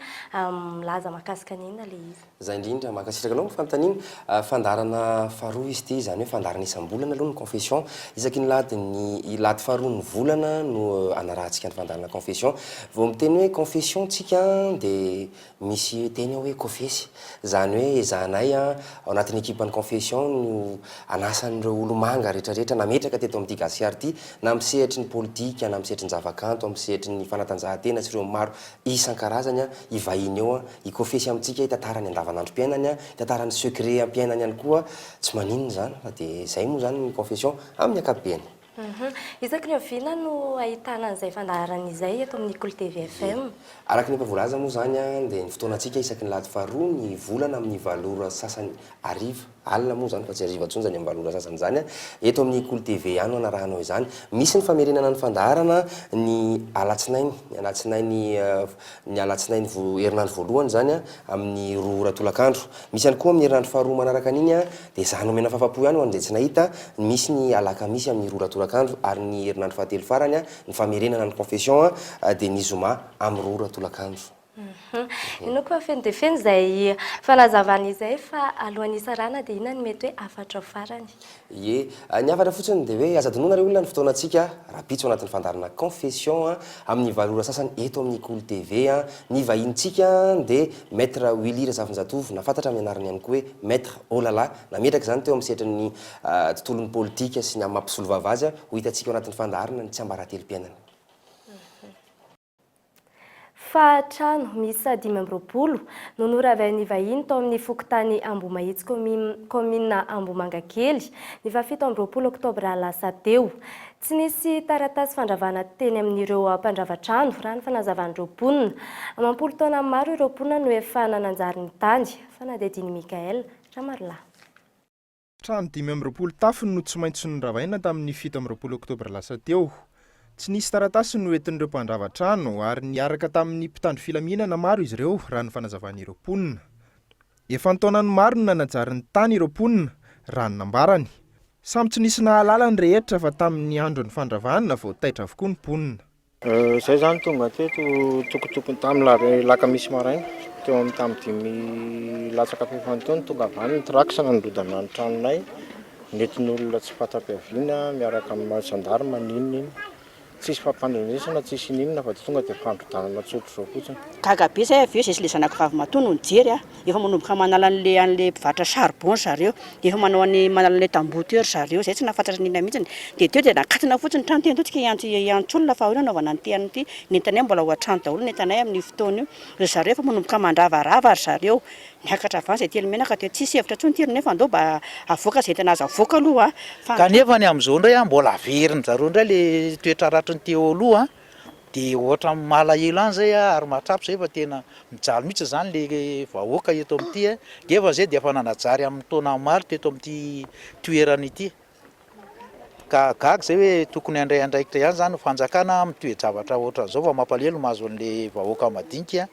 Milaza mahakasika ny inona ilay izy? Izay indrindra, mankasitraka anao amin'ny fanontaniana. Fandaharana faharoa izy ity, izany hoe fandaharana isam-bolana aloha ny confession. Isaky ny lahadin'ny lahady faharoan'ny volana no anarahantsika ny fandaharana confession. Vao miteny hoe confession tsika dia Misy teny ao hoe kofesy, izany hoe ezahanay ao anatin'ny ekipan'ny Confession no anasan'ireo olomanga rehetrarehetra nametraka teto amin'ity Gasikara ity, na amin'ny sehatry ny politika, na amin'ny sehatry ny zavakanto, amin'ny sehatry ny fanatanjahantena sy ireo maro isan-karazany hivahiny eo, hikofesy amintsika, hitantara ny andavanandrom-piainany, hitantara ny secret am-piainany ihany koa, tsy maninona izany fa dia izay moa izany ny Confession amin'ny ankapobeny. Isaky ny oviana no ahitana an'izay fandaharana izay eto amin'ny Kolo TV FM? Araka ny efa voalaza moa izany dia ny fotoanantsika isaky ny lahady faharoa ny volana amin'ny valo ora sasany hariva, alina moa izany fa tsy hariva intsony izany amin'ny valo ora sasany izany, eto amin'ny Kolo TV ihany no anarahanao izany. Misy ny famerenana ny fandaharana ny alatsinainy, ny alatsinainy ny alatsinainy herinandro voalohany izany amin'ny roa ora tolakandro. Misy ihany koa amin'ny herinandro faharoa manaraka an'iny dia ezahana omena fafa-po ihany ho an'izay tsy nahita, misy ny alakamisy amin'ny roa ora tolakandro ary ny herinandro fahatelo farany ny famerenana ny confession dia ny zoma amin'ny roa ora tolakandro. Inoako fa feno dia feno izay fanazavana izay fa alohan'ny hisarahana dia inona no mety hoe hafatrao farany? Ie, ny hafatra fotsiny dia hoe aza adinoina re olona ny fotoanantsika rahampitso anatin'ny fandaharana Confession amin'ny 8 ora sasany eto amin'ny Kolo TV. Ny vahinintsika dia Maître Willy Razafinjatovo na fantatra amin'ny anarany ihany koa hoe Maître Olala. Nametraka izany teo amin'ny sehatrin'ny tontolon'ny politika sy ny amin'ny maha mpisolovava azy. Ho hitantsika ao anatin'ny fandaharana ny tsiambaratelom-piainana. Fa trano miisa 25 no noravain'ny vahiny tao amin'ny fokontany Ambohimahitsy kaominina Ambohimangakely ny faha 27 oktobra lasa teo. Tsy nisy taratasy fandravana teny amin'ireo mpandrava trano, raha ny fanazavan'ireo mponina. Amam-polo taona maro ireo mponina no efa nananjary ny tany. Fanadihadian'i Michael Ramarolahy. Trano 25 tafo no tsy maintsy noravaina tamin'ny 27 oktobra lasa teo. Tsy nisy taratasy noentin'ireo mpandrava trano ary niaraka tamin'ny mpitandro filaminana maro izy ireo raha ny fanazavan'ireo mponina. Efa an-taonany maro no nanajary ny tany ireo mponina, raha ny nambarany. Samy tsy nisy nahalala ny rehetra fa tamin'ny andron'ny fandravana vao taitra avokoa ny mponina. Izay izany tonga teto tokotokony tamin'ny alakamisy maraina, teo amin'ny tamin'ny dimy latsaka fahefany teo no tonga avy any ny trax nandrodana ny tranonay, nentin'olona tsy fanta-piaviana miaraka amin'ny gendarme n'inona iny. Tsisy fampandrenesana, tsisy n'inona fa tonga dia fandrodanana tsotra izao fotsiny. Gaga be zay avy eo, zay sy le zanako vavy matoa no nijery a, efa manomboka manala an'le an'le mpivarotra charbon ry zareo, dia efa manao an'i manala an'le tamboho teo ry zareo, zay tsy nahafantatra n'inona mihitsiny, dia teo dia nakatona fotsiny ny trano, tena teo tsika hiantso hiantso olona fa ahoana anaovana an'ity an'ity, ny entanay mbola ao an-trano daholo ny entanay amin'io fotoana io, ry zareo efa manomboka mandravarava ry zareo, niakatra avy any zay telo menaka teo, tsisy hevitra intsony ity ry nefa andao mba avoaka zay entana azo avoaka aloha fa. Kanefa ny amin'izao indray an, mbola averin-jareo indray le toetra ratrin'ny teo aloha an, Dia ohatran'ny malahelo any zay aho ary mahatrapy zay fa tena mijaly mihitsy zany le vahoaka eto amin'ity a, nefa zay dia efa nanajary amin'ny taona maro teto amin'ity toerana ity. Ka gaga zay hoe tokony handray andraikitra ihany zany ny fanjakana amin'ny toe-javatra ohatran'izao fa mampalahelo ny mahazo an'le vahoaka madinika.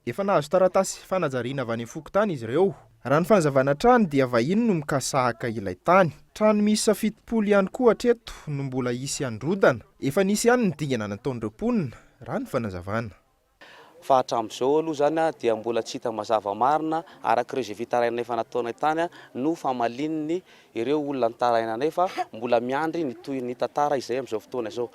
Efa nahazo taratasy fanajariana avy any amin'ny fokontany izy ireo. Raha ny fanazavana hatrany dia vahiny no mikasa haka ilay tany. Trano miisa 70 ihany koa hatreto no mbola hisy handrodana. Efa nisy ihany ny dingana nataon'ireo mponina, raha ny fanazavana. Fa hatramin'izao aloha izany dia mbola tsy hita mazava marina araka ireo izay fitarainana efa nataonay tany no famalian'ny ireo olona nitaraina anay fa mbola miandry ny tohin'ny tantara izay amin'izao fotoana izao.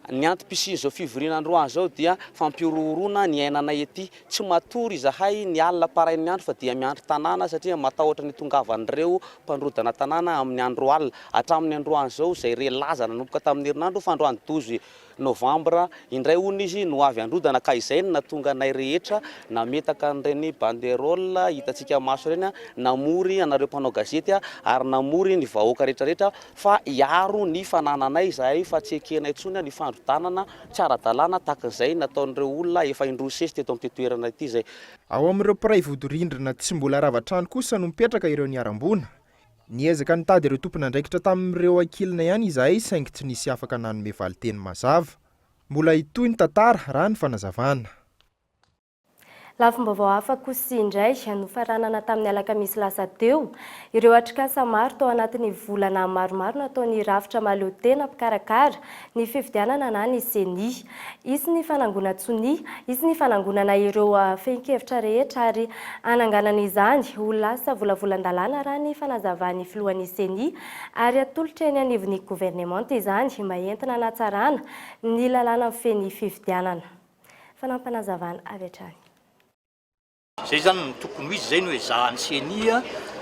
Ny antom-pisian'izao fivoriana androany izao dia fampihorohoroana ny iainanay ety. Tsy matory izahay ny alina parain'ny andro fa dia miandry tanàna satria matahotra ny hitongavan'ireo mpandrodana tanàna amin'ny andro alina. Hatramin'ny androany izao izay re laza nanomboka tamin'ny herinandro fa androany douze novambra indray hono izy no avy handrodana ka izay no nahatonga anay rehetra nametaka an'ireny banderole hitantsika maso ireny, namory anareo mpanao gazety ary namory ny vahoaka rehetra rehetra fa hiaro ny fanananay izahay fa tsy ekenay intsony ny fandrodanana tsy ara-dalàna tahaka izay nataon'ireo olona efa indroa nisesy teto amin'ity toerana ity izay. Ao amin'ireo mpiray vodirindrina tsy mbola rava trano kosa no mipetraka ireo niharam-boina. Niezaka nitady ireo tompon'andraikitra tamin'ireo ankilina ihany izahay saingy tsy nisy afaka nanome valinteny mazava. Mbola hitohy ny tantara raha ny fanazavana. Lafim-baovao hafa kosa indray, nofaranana tamin'ny alakamisy lasa teo ireo atrikasa maro tao anatin'ny volana maromaro nataon'ny rafitra mahaleo tena mpikarakara ny fifidianana na ny Ceni. Hisy ny fanangonan-tsonia, hisy ny fanangonana ireo fehin-kevitra rehetra ary hananganana izany ho lasa volavolan-dalàna raha ny fanazavan'ny filohan'ny Ceni ary hatolotra eny anivon'ny governemanta izany mba entina hanatsarana ny lalàna mifehy ny fifidianana. Fanampinazavana avy hatrany. Zay zany no tokony ho izy, zay no ezahan'ny ceni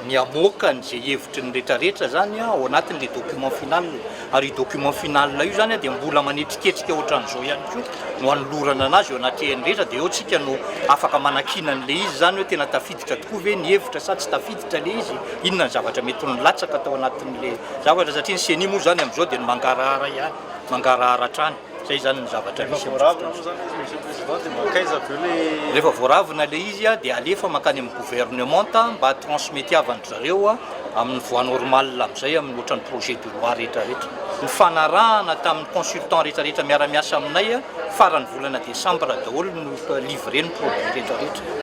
ny hamoaka an'izay hevitry ny retraretra zany ao anatin'le document final, ary io document final io zany dia mbola manetriketrika ohatran'izao ihany koa no anolorana anazy eo anatrehan'ny rehetra, dia eo tsika no afaka manakiana an'le izy zany hoe tena tafiditra tokoa ve ny hevitra sa tsy tafiditra le izy, inona ny zavatra mety ho nilatsaka tao anatin'le zavatra, satria ny ceni moa zany amin'izao dia ny mangarahara ihany, mangarahara hatrany. Zay zany ny zavatra misy amin'izao fotoana izao. Rehefa voaravina ilay izy dia alefa mankany amin'ny gouvernementa mba transmetiavan-dry zareo amin'ny voie normale amin'izay amin'ny ohatran'ny projet de loi rehetra rehetra. Nifanarahana tamin'ny consultant rehetra rehetra miara-miasa aminay faran'ny volana desambra daholo no livrer ny produit rehetra rehetra.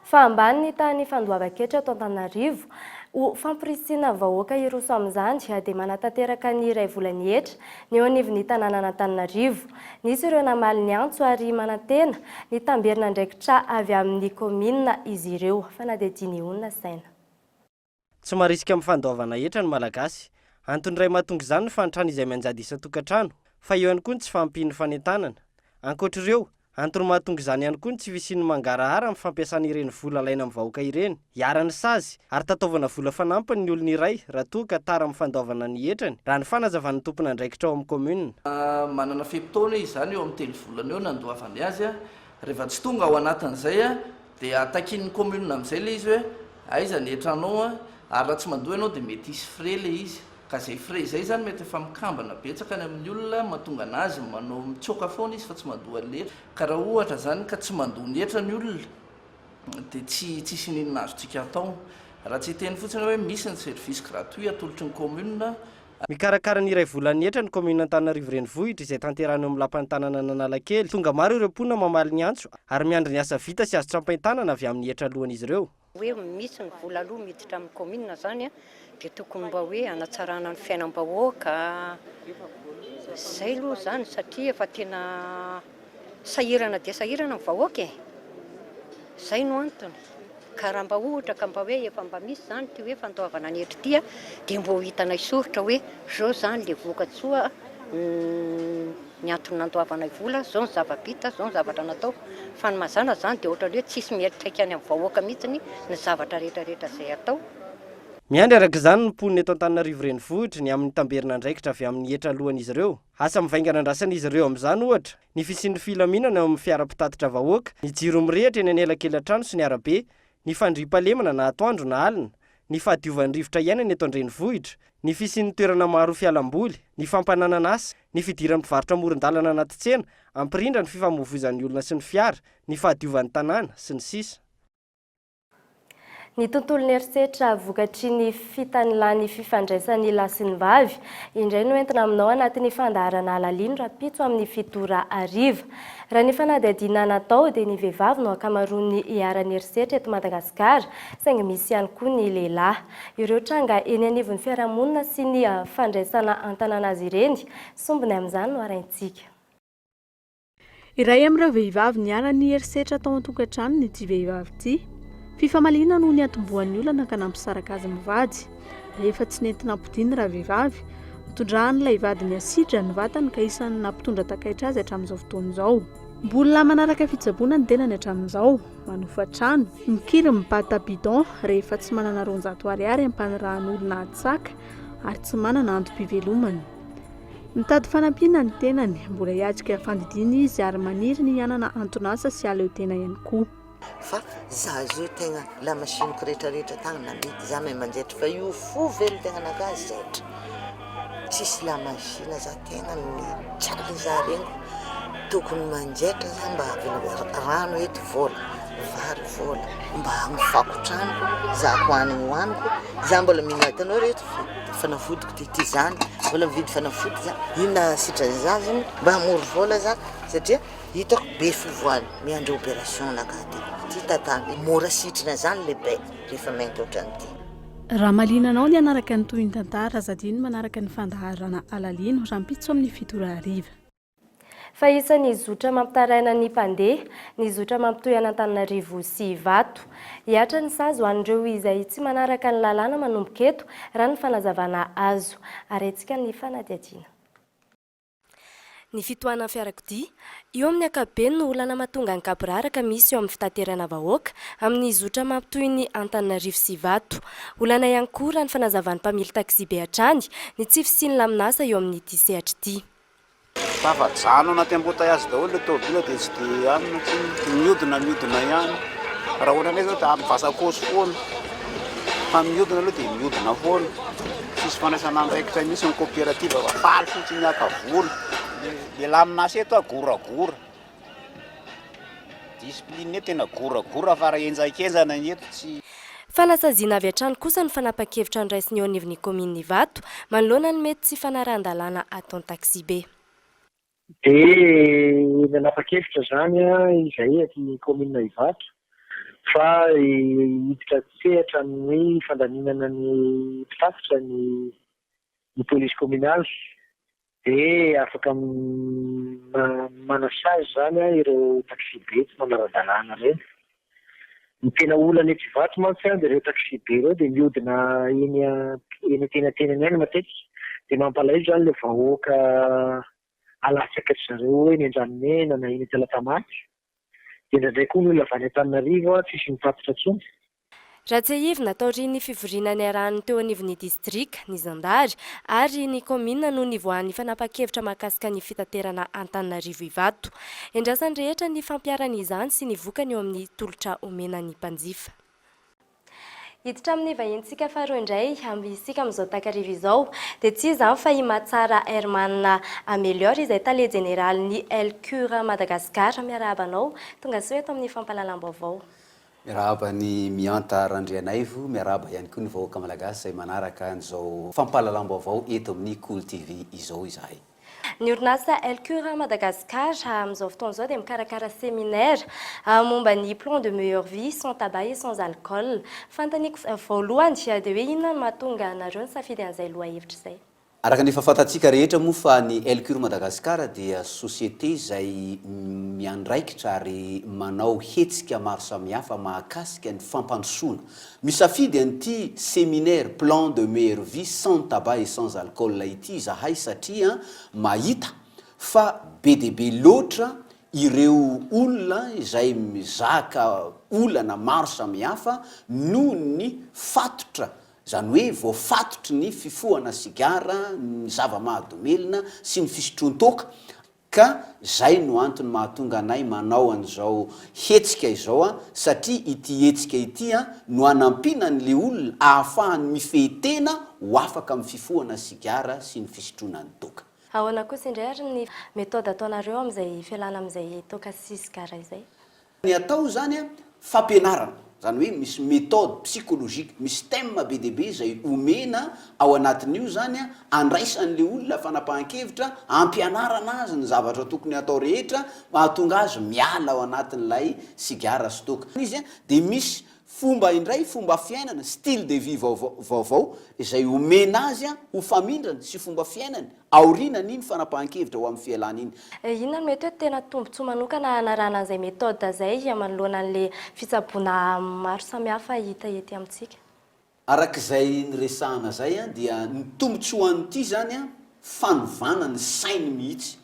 Fa ambany ny tahan'ny fandoavan-ketra eto Antananarivo. Ho famporisihina vahoaka hiroso amin'izany dia manatanteraka ny iray volan'ny hetra ny eo anivon'ny tanànan'Antananarivo. Nisy ireo namaly ny antso ary manantena ny tamberin'andraikitra avy amin'ny kaominina izy ireo. Fanadihadiana Ihonina Saina. Tsy marisika amin'ny fandoavana hetra ny Malagasy. Antony iray mahatonga izany ny fahantrana izay mianjady isan-tokantrano, fa eo ihany koa ny tsy fahampian'ny fanentanana. Ankoatra ireo, antony mahatonga izany ihany koa ny tsy fisian'ny mangarahara amin'ny fampiasana ireny vola alaina amin'ny vahoaka ireny. Iharan'ny sazy, ary tataovana vola fanampiny ny olona iray raha toa ka tara amin'ny fandoavana ny hetrany, raha ny fanazavan'ny tompon'andraikitra ao amin'ny kaominina. Manana fe-potoana izy izany eo amin'ny telovolana eo nandoavany azy. Rehefa tsy tonga ao anatin'izay Dia takian'ny commune amin'izay ilay izy hoe aiza ny hetranao an, ary raha tsy mandoa ianao dia mety hisy frais ilay izy. Ka izay frais izay izany mety efa mikambana betsaka any amin'ny olona mahatonga an'azy manao mitsoaka foana izy fa tsy mandoa an'ilay hetra. Ka raha ohatra izany ka tsy mandoa ny hetra ny olona dia tsy tsisy n'inona azontsika atao. Raha tsy hiteny fotsiny aho hoe misy ny service gratuit atolotry ny commune Mikarakara ny iray volan'ny hetra ny kaominina Antananarivo Renivohitra izay tanterahina eo amin'ny lapan'ny tanànan'Analakely. Tonga maro ireo mponina mamaly ny antso ary miandry ny asa vita sy azo tsampain-tanana avy amin'ny hetra aloan'izy ireo. Hoe misy ny vola aloa miditra amin'ny kaominina izany dia tokony mba hoe hanatsarana ny fiainam-bahoaka. Izay aloha izany satria efa tena sahirana dia sahirana ny vahoaka e! Izay no antony. Ka raha mba ohatra ka mba hoe efa mba misy zany ity hoe fandoavana ny hetra ity a, dia mba ho hitanay soritra hoe zao zany le vokatsoa ny antony nandoavanay vola, zao ny zava-bita, zao ny zavatra natao. Fa ny mazàna zany dia ohatran'ny hoe tsisy miantraika any amin'ny vahoaka mihitsiny ny zavatra rehetra rehetra izay atao. Miandry araka izany ny mponina eto Antananarivo Renivohitra ny amin'ny tamberin'andraikitra avy amin'ny hetra aloan'izy ireo. Asa mivaingana andrasan'izy ireo amin'izany ohatra, ny fisian'ny filaminana eo amin'ny fiara mpitatitra vahoaka, ny jiro mirehitra eny anelakelan-trano sy ny arabe, ny fandriampahalemana na atoandro na alina, ny fahadiovan'ny rivotra iainana eto an-drenivohitra, ny fisian'ny toerana maro ho fialamboly, ny fampananana asa, ny fidiran'ny mpivarotra amoron-dalana anaty tsena, hampirindra ny fifamoivoizan'ny olona sy ny fiara, ny fahadiovan'ny tanàna, sy ny sisa. Ny tontolon'ny herisetra vokatry ny fitanilàn'ny fifandraisan'ny lahy sy ny vavy indray no entina aminao anatin'ny fandaharana Alalino rahampitso amin'ny fito ora hariva. Raha ny fanadihadiana natao dia ny vehivavy no ankamaroan'ny iharan'ny herisetra eto Madagasikara saingy misy ihany koa ny lehilahy. Ireo tranga eny anivon'ny fiarahamonina sy ny fandraisana an-tanàna azy ireny, sombiny amin'izany no harahintsika. Iray amin'ireo vehivavy niharan'ny herisetra tao an-tokantranony ity vehivavy ity. Fifamaliana no niantombohan'ny olana ka nampisaraka azy mivady. Rehefa tsy nety nampodiany ravehivavy, notondrahan'ilay vadiny asidra ny vatany ka isan'ny nampitondra takaitra azy hatramin'izao fotoana izao. Mbola manaraka fitsaboana ny tenany hatramin'izao, manofa trano, mikiry mibata bidon rehefa tsy manana 200 ariary ampanirahan'olona hatsaka ary tsy manana antom-pivelomana. Mitady fanampiana ny tenany, mbola hiatrika fandidiana izy ary maniry ny hanana anton'asa sy hahaleo tena ihany koa. Fa za zao tegna lamasiniko retraretra tagny namidy za mahay manjaitra fa io fo velon tegnanakahy zaitra tsisy lamasina za tegna mijaly za regniko tokony manjaitra za mba rano eto vola vary vola mba hagnofako tranoko za ko hanigny hoaniko za mbola mihina hitanao reto fanafodiko ty tizany mbola mividy fanafody za inona sitrany za zany mba hamory vola za satria hitako be fivoahana miandry opération nakahy ty ty tatany mora sitrana zany le be rehefa mainty ohatran'ity. Raha mahaliana anao ny hanaraka ny tohin'ny tantara, aza adino manaraka ny fandaharana Alalino rahampitso amin'ny fito ora hariva. Fa isan'ny zotra mampitaraina ny mpandeha ny zotra mampitohy an'Antananarivo sy Ivato. Hihatra ny sazy ho an'ireo izay tsy manaraka ny lalàna manomboka eto, raha ny fanazavana azo. Arentsika ny fanadihadiana. Ny fitohanan'ny fiarakodia. Io amin'ny ankapobeny no olana mahatonga ny gaboraraka misy eo amin'ny fitaterana vahoaka amin'ny zotra mampitohy ny Antananarivo sy Ivato. Olana ihany koa, raha ny fanazavan'ny mpamily taksibe hatrany, ny tsy fisian'ny lamin'asa eo amin'ity sehatra ity. Tafajanona anaty embouteillage daholo le tôbila dia tsy dia anona intsony, miodina miodina ihany. Raha ohatra indray zao dia mivasakôsy foana, fa miodina aloha dia miodina foana. Tsisy fandraisana andraikitra mihitsy ny coopérative fa faly fotsiny haka vola. Le lamin'asa eto a goragora. Discipline eto tena goragora fa raha henjakenjana ny eto tsy. Fanasaziana avy hatrany kosa ny fanapan-kevitra noraisin'ny eo anivon'ny kaominina Ivato manoloana ny mety tsy fanarahan-dalàna ataon'ny taksibe. Dia nanapa-kevitra izany izahay aty kaominina Ivato. Fa hiditra an-tsehatra amin'ny fandaminana ny mpitatitra ny ny polisy kaominaly dia afaka manasazy izany ireo taxibe tsy manara-dalàna ireny. Ny tena olana etsy Ivato mantsy dia ireo taxibe ireo dia mihodina eny eny antenantenany any matetika dia mampalahelo izany ilay vahoaka alatsaky ry zareo eny Andranomena na eny Talatamaty. Dia indraindray koa ny olona avy any Antananarivo tsisy mitatitra intsony. Raha tsiahivina, taorian'ny fivoriana niarahan'ny teo anivon'ny distrika, ny zandary ary ny kaominina no nivoahan'ny fanapahan-kevitra mahakasika ny fitaterana Antananarivo Ivato. Endrasan'ny rehetra ny fampiharana izany sy ny vokany eo amin'ny tolotra omena ny mpanjifa. Hiditra amin'ny vahinintsika faharoa indray isika amin'izao takariva izao. Dia tsy iza izany fa i Mahatsara Herman Amelior izay tale jeneralin'ny Elcure Madagascar. Miarahaba anao. Tongasoa eto amin'ny fampahalalam-baovao. Miarahaba an'i Mihanta Randrianaivo, miarahaba ihany koa ny vahoaka malagasy izay manaraka an'izao fampahalalam-baovao eto amin'ny Kolo TV izao izahay. Ny orinasa Elcure Madagascar amin'izao fotoana izao dia mikarakara séminaire momba ny plan de meilleure vie sans tabac et sans alcool. Fanontaniako voalohany dia hoe inona no mahatonga anareo nisafidy an'izay lohahevitra izay? Araka ny efa fantatsika rehetra moa fa ny Elcure Madagascar dia société izay miandraikitra ary manao hetsika maro samihafa mahakasika ny fampandrosoana. Misafidy an'ity séminaire plan de meilleure vie sans tabac et sans alcool ity izahay satria mahita fa be dia be loatra ireo olona izay mizaka olana maro samihafa noho ny fatotra, izany hoe voafatotry ny fifohana sigara, ny zava-mahadomelina sy ny fisotroan-toaka. Ka zay no antony mahatonga anay manao an'izao hetsika izao an, satria ity hetsika ity an no hanampiana an'le olona ahafahany mifehy tena ho afaka amin'ny fifohana sigara sy ny fisotroana ny toaka. Ahoana kosa indray ary ny méthode ataonareo amin'izay fialana amin'izay toaka sy sigara izay? Ny atao izany an, fampianarana, izany hoe misy méthode psychologique, misy thème be dia be izay omena ao anatin'io izany an, andraisan'ilay olona fanapahan-kevitra, ampianarana azy ny zavatra tokony hatao rehetra mahatonga azy miala ao anatin'ilay sigara sy toaka. Izy an, dia misy fomba indray, fomba fiainana, style de vie vaovao vaovao izay omena azy an, ho famindrany sy fomba fiainany Aorianan'iny fanapahan-kevitra ho amin'ny fialana iny. Inona no mety hoe tena tombontsoa manokana hanarahana an'izay méthode izay manoloana an'ilay fitsaboana maro samihafa hita ety amintsika? Araka izay niresahana izay dia ny tombontsoan'ity izany fanovana ny sainy mihitsy,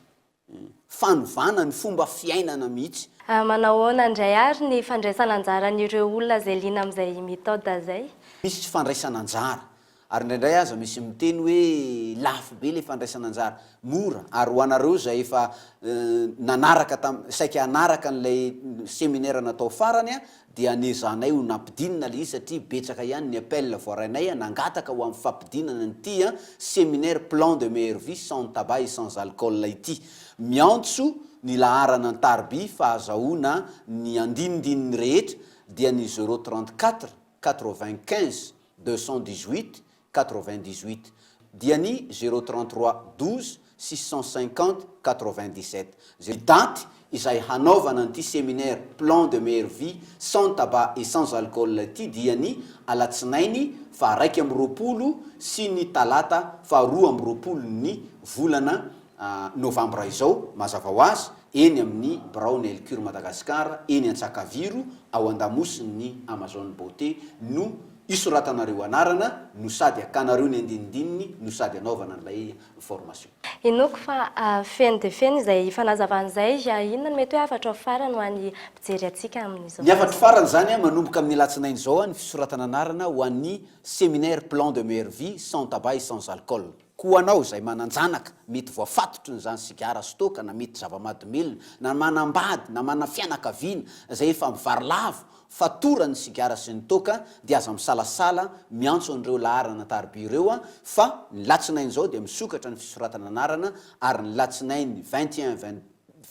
fanovana ny fomba fiainana mihitsy. Manao ahoana indray ary ny fandraisana anjaran'ireo olona izay liana amin'izay méthode izay? Misy fandraisana anjara Ary indraindray aza misy miteny hoe lafo be le fandraisana anjara. Mora, ary ho anareo izay efa nanaraka tam, saika hanaraka an'ilay seminaire natao farany dia nezahanay ho nampidinina le izy satria betsaka ihany ny appel voarainay nangataka ho amin'ny fampidinana an'ity seminaire plan de meilleure vie sans tabac et sans alcool ity. Miantso ny laharana an-tariby fahazahoana ny andinindininy rehetra dia ny zéro 34 95 218 98 dia ny zéro 33 12 650 97 Ny daty izay hanaovana an'ity séminaire plan de meilleure vie sans tabac et sans alcool ity dia ny alatsinainy faha 21 sy ny talata faha 22 ny volana novambra izao, mazava ho azy, eny amin'ny biraon'ny Elcure Madagascar eny Antsakaviro ao andamosin'ny Amazone Beauté no isoratanareo anarana no sady akanareo ny andinindininy no sady anaovana an'ilay formation. Inoako fa feno dia feno izay fanazavana izay. Inona no mety hoe hafatrao farany ho an'ny mpijery antsika amin'izao Ny hafatro farany izany, manomboka amin'ny alatsinainy izao ny fisoratana anarana ho an'ny séminaire plan de meilleure vie sans tabac et sans alcool. Koa anao izay manan-janaka mety voafatotry ny izany sigara sy toaka na mety zava-mahadomelina, na manambady na manana fianakaviana izay efa mivarilavo fatoran'ny sigara sy ny toaka dia aza misalasala miantso an'ireo laharana tariby ireo fa ny latsinainy izao dia misokatra ny fisoratana anarana ary ny latsinainy 21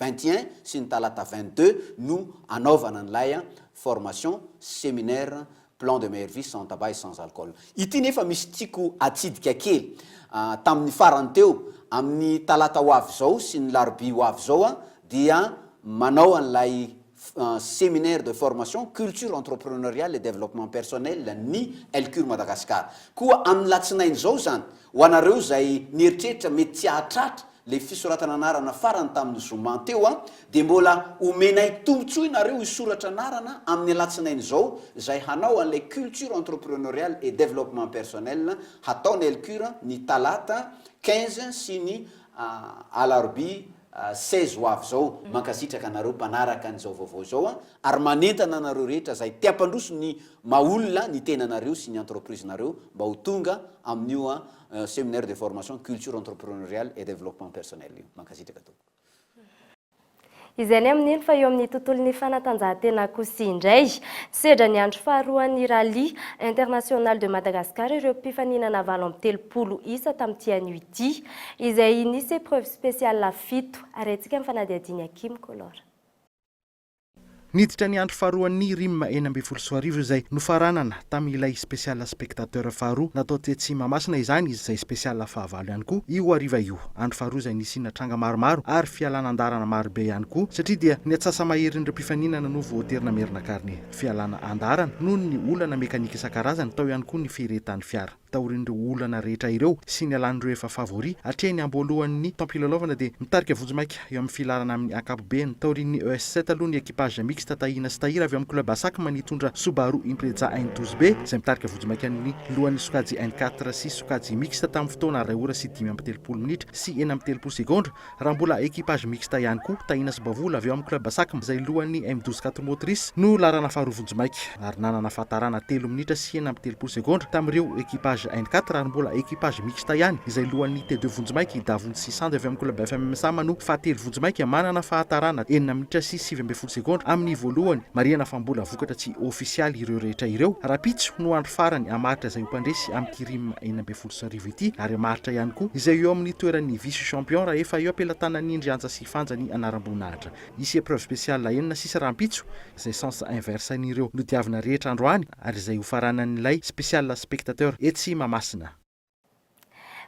21 sy ny talata 22 no anaovana an'ilay formation séminaire Plan de meilleure vie sans tabac et sans alcool. Ity nefa misy tiako atsidika kely. Tamin'ny farany teo, amin'ny talata ho avy izao sy ny larobia ho avy izao dia manao an'ilay Séminaire de formation culture entrepreneuriale et développement personnel ny Elcure Madagascar. Koa amin'ny latsinainy izao izany, ho anareo izay nieritreritra mety tsy hahatratra ilay fisoratana anarana farany tamin'ny zoma teo dia mbola omenay tombontsoa ianareo hisoratra anarana amin'ny alatsinainy izao izay hanao an'ilay culture entrepreneuriale et développement personnel hataon'ny Elcure ny talata 15 sy ny alarobia 16 ho avy izao. Mankasitraka anareo mpanaraka an'izao vaovao izao ary manentana anareo rehetra izay te hampandroso ny maha olona ny tenanareo sy ny entreprise-nareo mba ho tonga amin'io séminaire de formation culture entrepreneuriale et développement personnel io. Mankasitraka tompoko. Izay ny amin'iny fa eo amin'ny tontolon'ny fanatanjahantena kosa indray. Nisedra ny andro faharoan'ny Rallye International de Madagascar ireo mpifaninana 38 isa tamin'ity anio ity, izay nisy épreuve spéciale fito. Arahintsika ny fanadihadian'i Akim Color. Niditra ny andro faharoan'ny Rim 2016 izay nofaranana tamin'ilay Spécial Spectateur faharoa natao tetsy Mahamasina izany izay Spécial fahavalo ihany koa io hariva io. Andro faharoa izay nisiana tranga maromaro ary fialana an-dalana marobe ihany koa satria dia ny antsasa-maherin'ireo mpifaninana no voatery namerina karne fialana an-dalana noho ny olana mekanika isan-karazany, tao ihany koa ny firehetan'ny fiara. Taorian'ireo olana rehetra ireo sy nialan'ireo efa favori hatreny amboalohan'ny taom-pilalaovana dia mitarika vonjimaika eo amin'ny filaharana amin'ny ankapobeny. Taorian'ny ES sept aloha ny équipage mixte Tahina sy Tahira avy ao amin'ny club Asacm nitondra Subaru Impreza N douze B izay mitarika vonjimaika ny lohan'ny sokajy N quatre sy sokajy mixte tamin'ny fotoana iray ora sy 35 minitra sy 36 segondra Raha mbola équipage mixte ihany koa, Tahina sy Bavola avy ao amin'ny club Sacm izay lohan'ny M 12 quatre motrices no laharana faharoa vonjimaika ary nanana fahatarana telo minitra sy 36 segondra tamin'ireo équipage N quatre ary mbola équipage mixte ihany izay lohan'ny T deux vonjimaika i Davonjy sy Sandy avy ao amin'ny club FMMSAM no fahatelo vonjimaika manana fahatarana enina minitra sy 19 segondra amin'ny voalohany. Marihana fa mbola vokatra tsy ofisialy ireo rehetra ireo. Rahampitso no andro farany hamaritra izay ho mpandresy amin'ity Rim 2016 ity ary hamaritra ihany koa izay eo amin'ny toeran'ny vice champion raha efa eo am-pelatanan'i Ndrianja sy Fanja ny anaram-boninahitra. Hisy épreuve spéciale enina sisa rahampitso, izay sens inverse an'ireo nodiavina rehetra androany ary izay hofaranan'ilay spéciale spectateur etsy Mahamasina.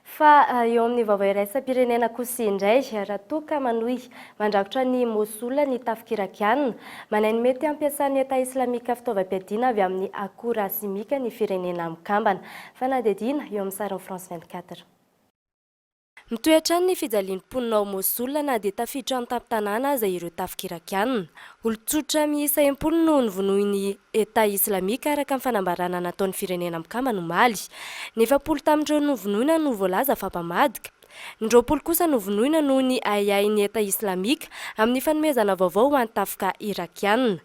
Fa eo amin'ny vaovao iraisam-pirenena kosa indray, raha toa ka manohy mandrakotra an'i Mosul ny tafika Irakiana, manahy ny mety hampiasan'ny Etat Islamika fitaovam-piadiana avy amin'ny akora simika ny Firenena Mikambana. Fanadihadiana eo amin'ny sarin'ny France 24. Mitohy hatrany ny fijalian'ny mponina ao Mosul na dia tafiditra an-tampon-tanàna aza ireo tafika Irakiana. Olon-tsotra miisa 60 no novonoin'ny Etat Islamika araka ny fanambarana nataon'ny Firenena Mikambana omaly. Ny 40 tamin'ireo novonoina no voalaza fa mpamadika. Ny 20 kosa novonoina noho ny ahiahin'ny Etat Islamika amin'ny fanomezana vaovao ho an'ny tafika Irakiana.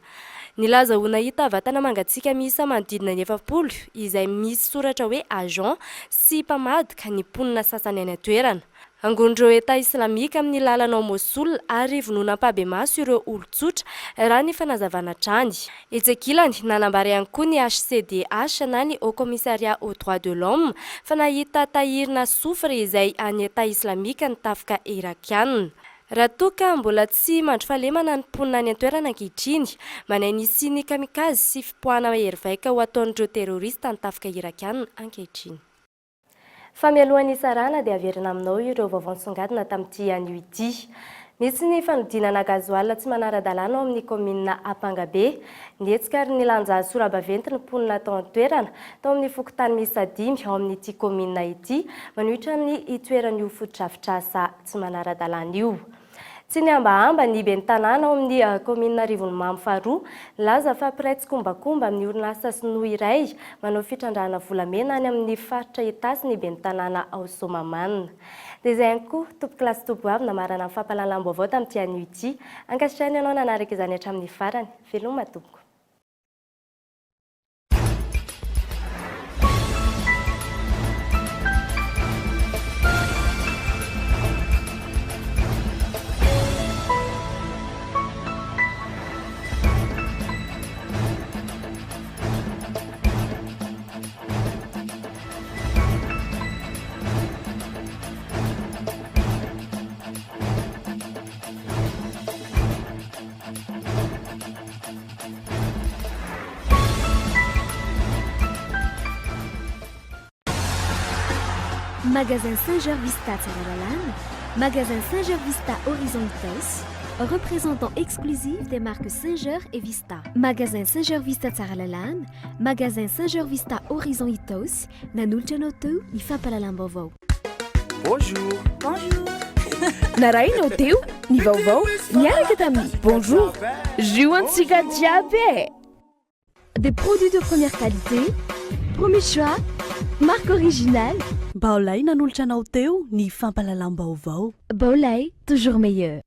Nilaza ho nahita vatana mangatsiaka miisa manodidina ny 40 izay misy soratra hoe agent sy mpamadika ny mponina sasany any an-toerana. Angon'ireo Etat Islamika amin'ny lalana ao Mosul ary vonoina ampahibemaso ireo olon-tsotra, raha ny fanazavana hatrany. Etsy ankilany, nanambara ihany koa ny HCDH na ny Haut Commissariat aux Droits de l'Homme fa nahita tahirina soufre izay an'ny Etat Islamika ny tafika Irakiana. Raha toa ka mbola tsy mandry fahalemana ny mponina any an-toerana ankehitriny, manahy ny hisian'ny kamikaze sy fipoahana mahery vaika ho ataon'ireo terorista ny tafika Irakiana ankehitriny. Fa mialohan'ny hisarahana dia averina aminao ireo vaovao nisongadina tamin'ity anio ity. Nisy ny fanodinana gazoala tsy manara-dalàna ao amin'ny kaominina Ampangabe. Nihetsika ary nilanja sora-baventy ny mponina tao an-toerana, tao amin'ny fokontany miisa dimy ao amin'ity kaominina ity, manohitra ny hitoeran'io fotodrafitrasa tsy manara-dalàna io. Tsy nihambahamba ny ben'ny tanàna ao amin'ny kaominina Arivonimamo faharoa, nilaza fa mpiray tsikombakomba amin'ny orinasa sinoa iray manao fitrandrahana volamena any amin'ny faritra Itasy ny ben'ny tanàna ao Soamahamanina. Dia izay ihany koa, tompokolahy sy tompovavy namarana ny fampahalalam-baovao tamin'ity anio ity. Ankasitrahina ianao nanaraka izany hatramin'ny farany. Veloma tompoko. Magasin Saint Georges Vista Tsaralalàna, Magasin Saint Georges Vista Horizon Itaosy. Représentant exclusif des marques Singer et Vista. Magasin Singer Vista Tsaralalàna, Magasin Singer Vista Horizon Itaosy, nanolotra anao teo ny fampahalalam-baovao. Bonjour. Bonjour. Narahinao teo ny vaovao niaraka tamin'ny Bonjour. Jus antsika jiaby e! Des produits de première qualité, premier choix, marque originale. Baolai nanolotra anao teo ny fampahalalam-baovao. Baolai, toujours meilleur.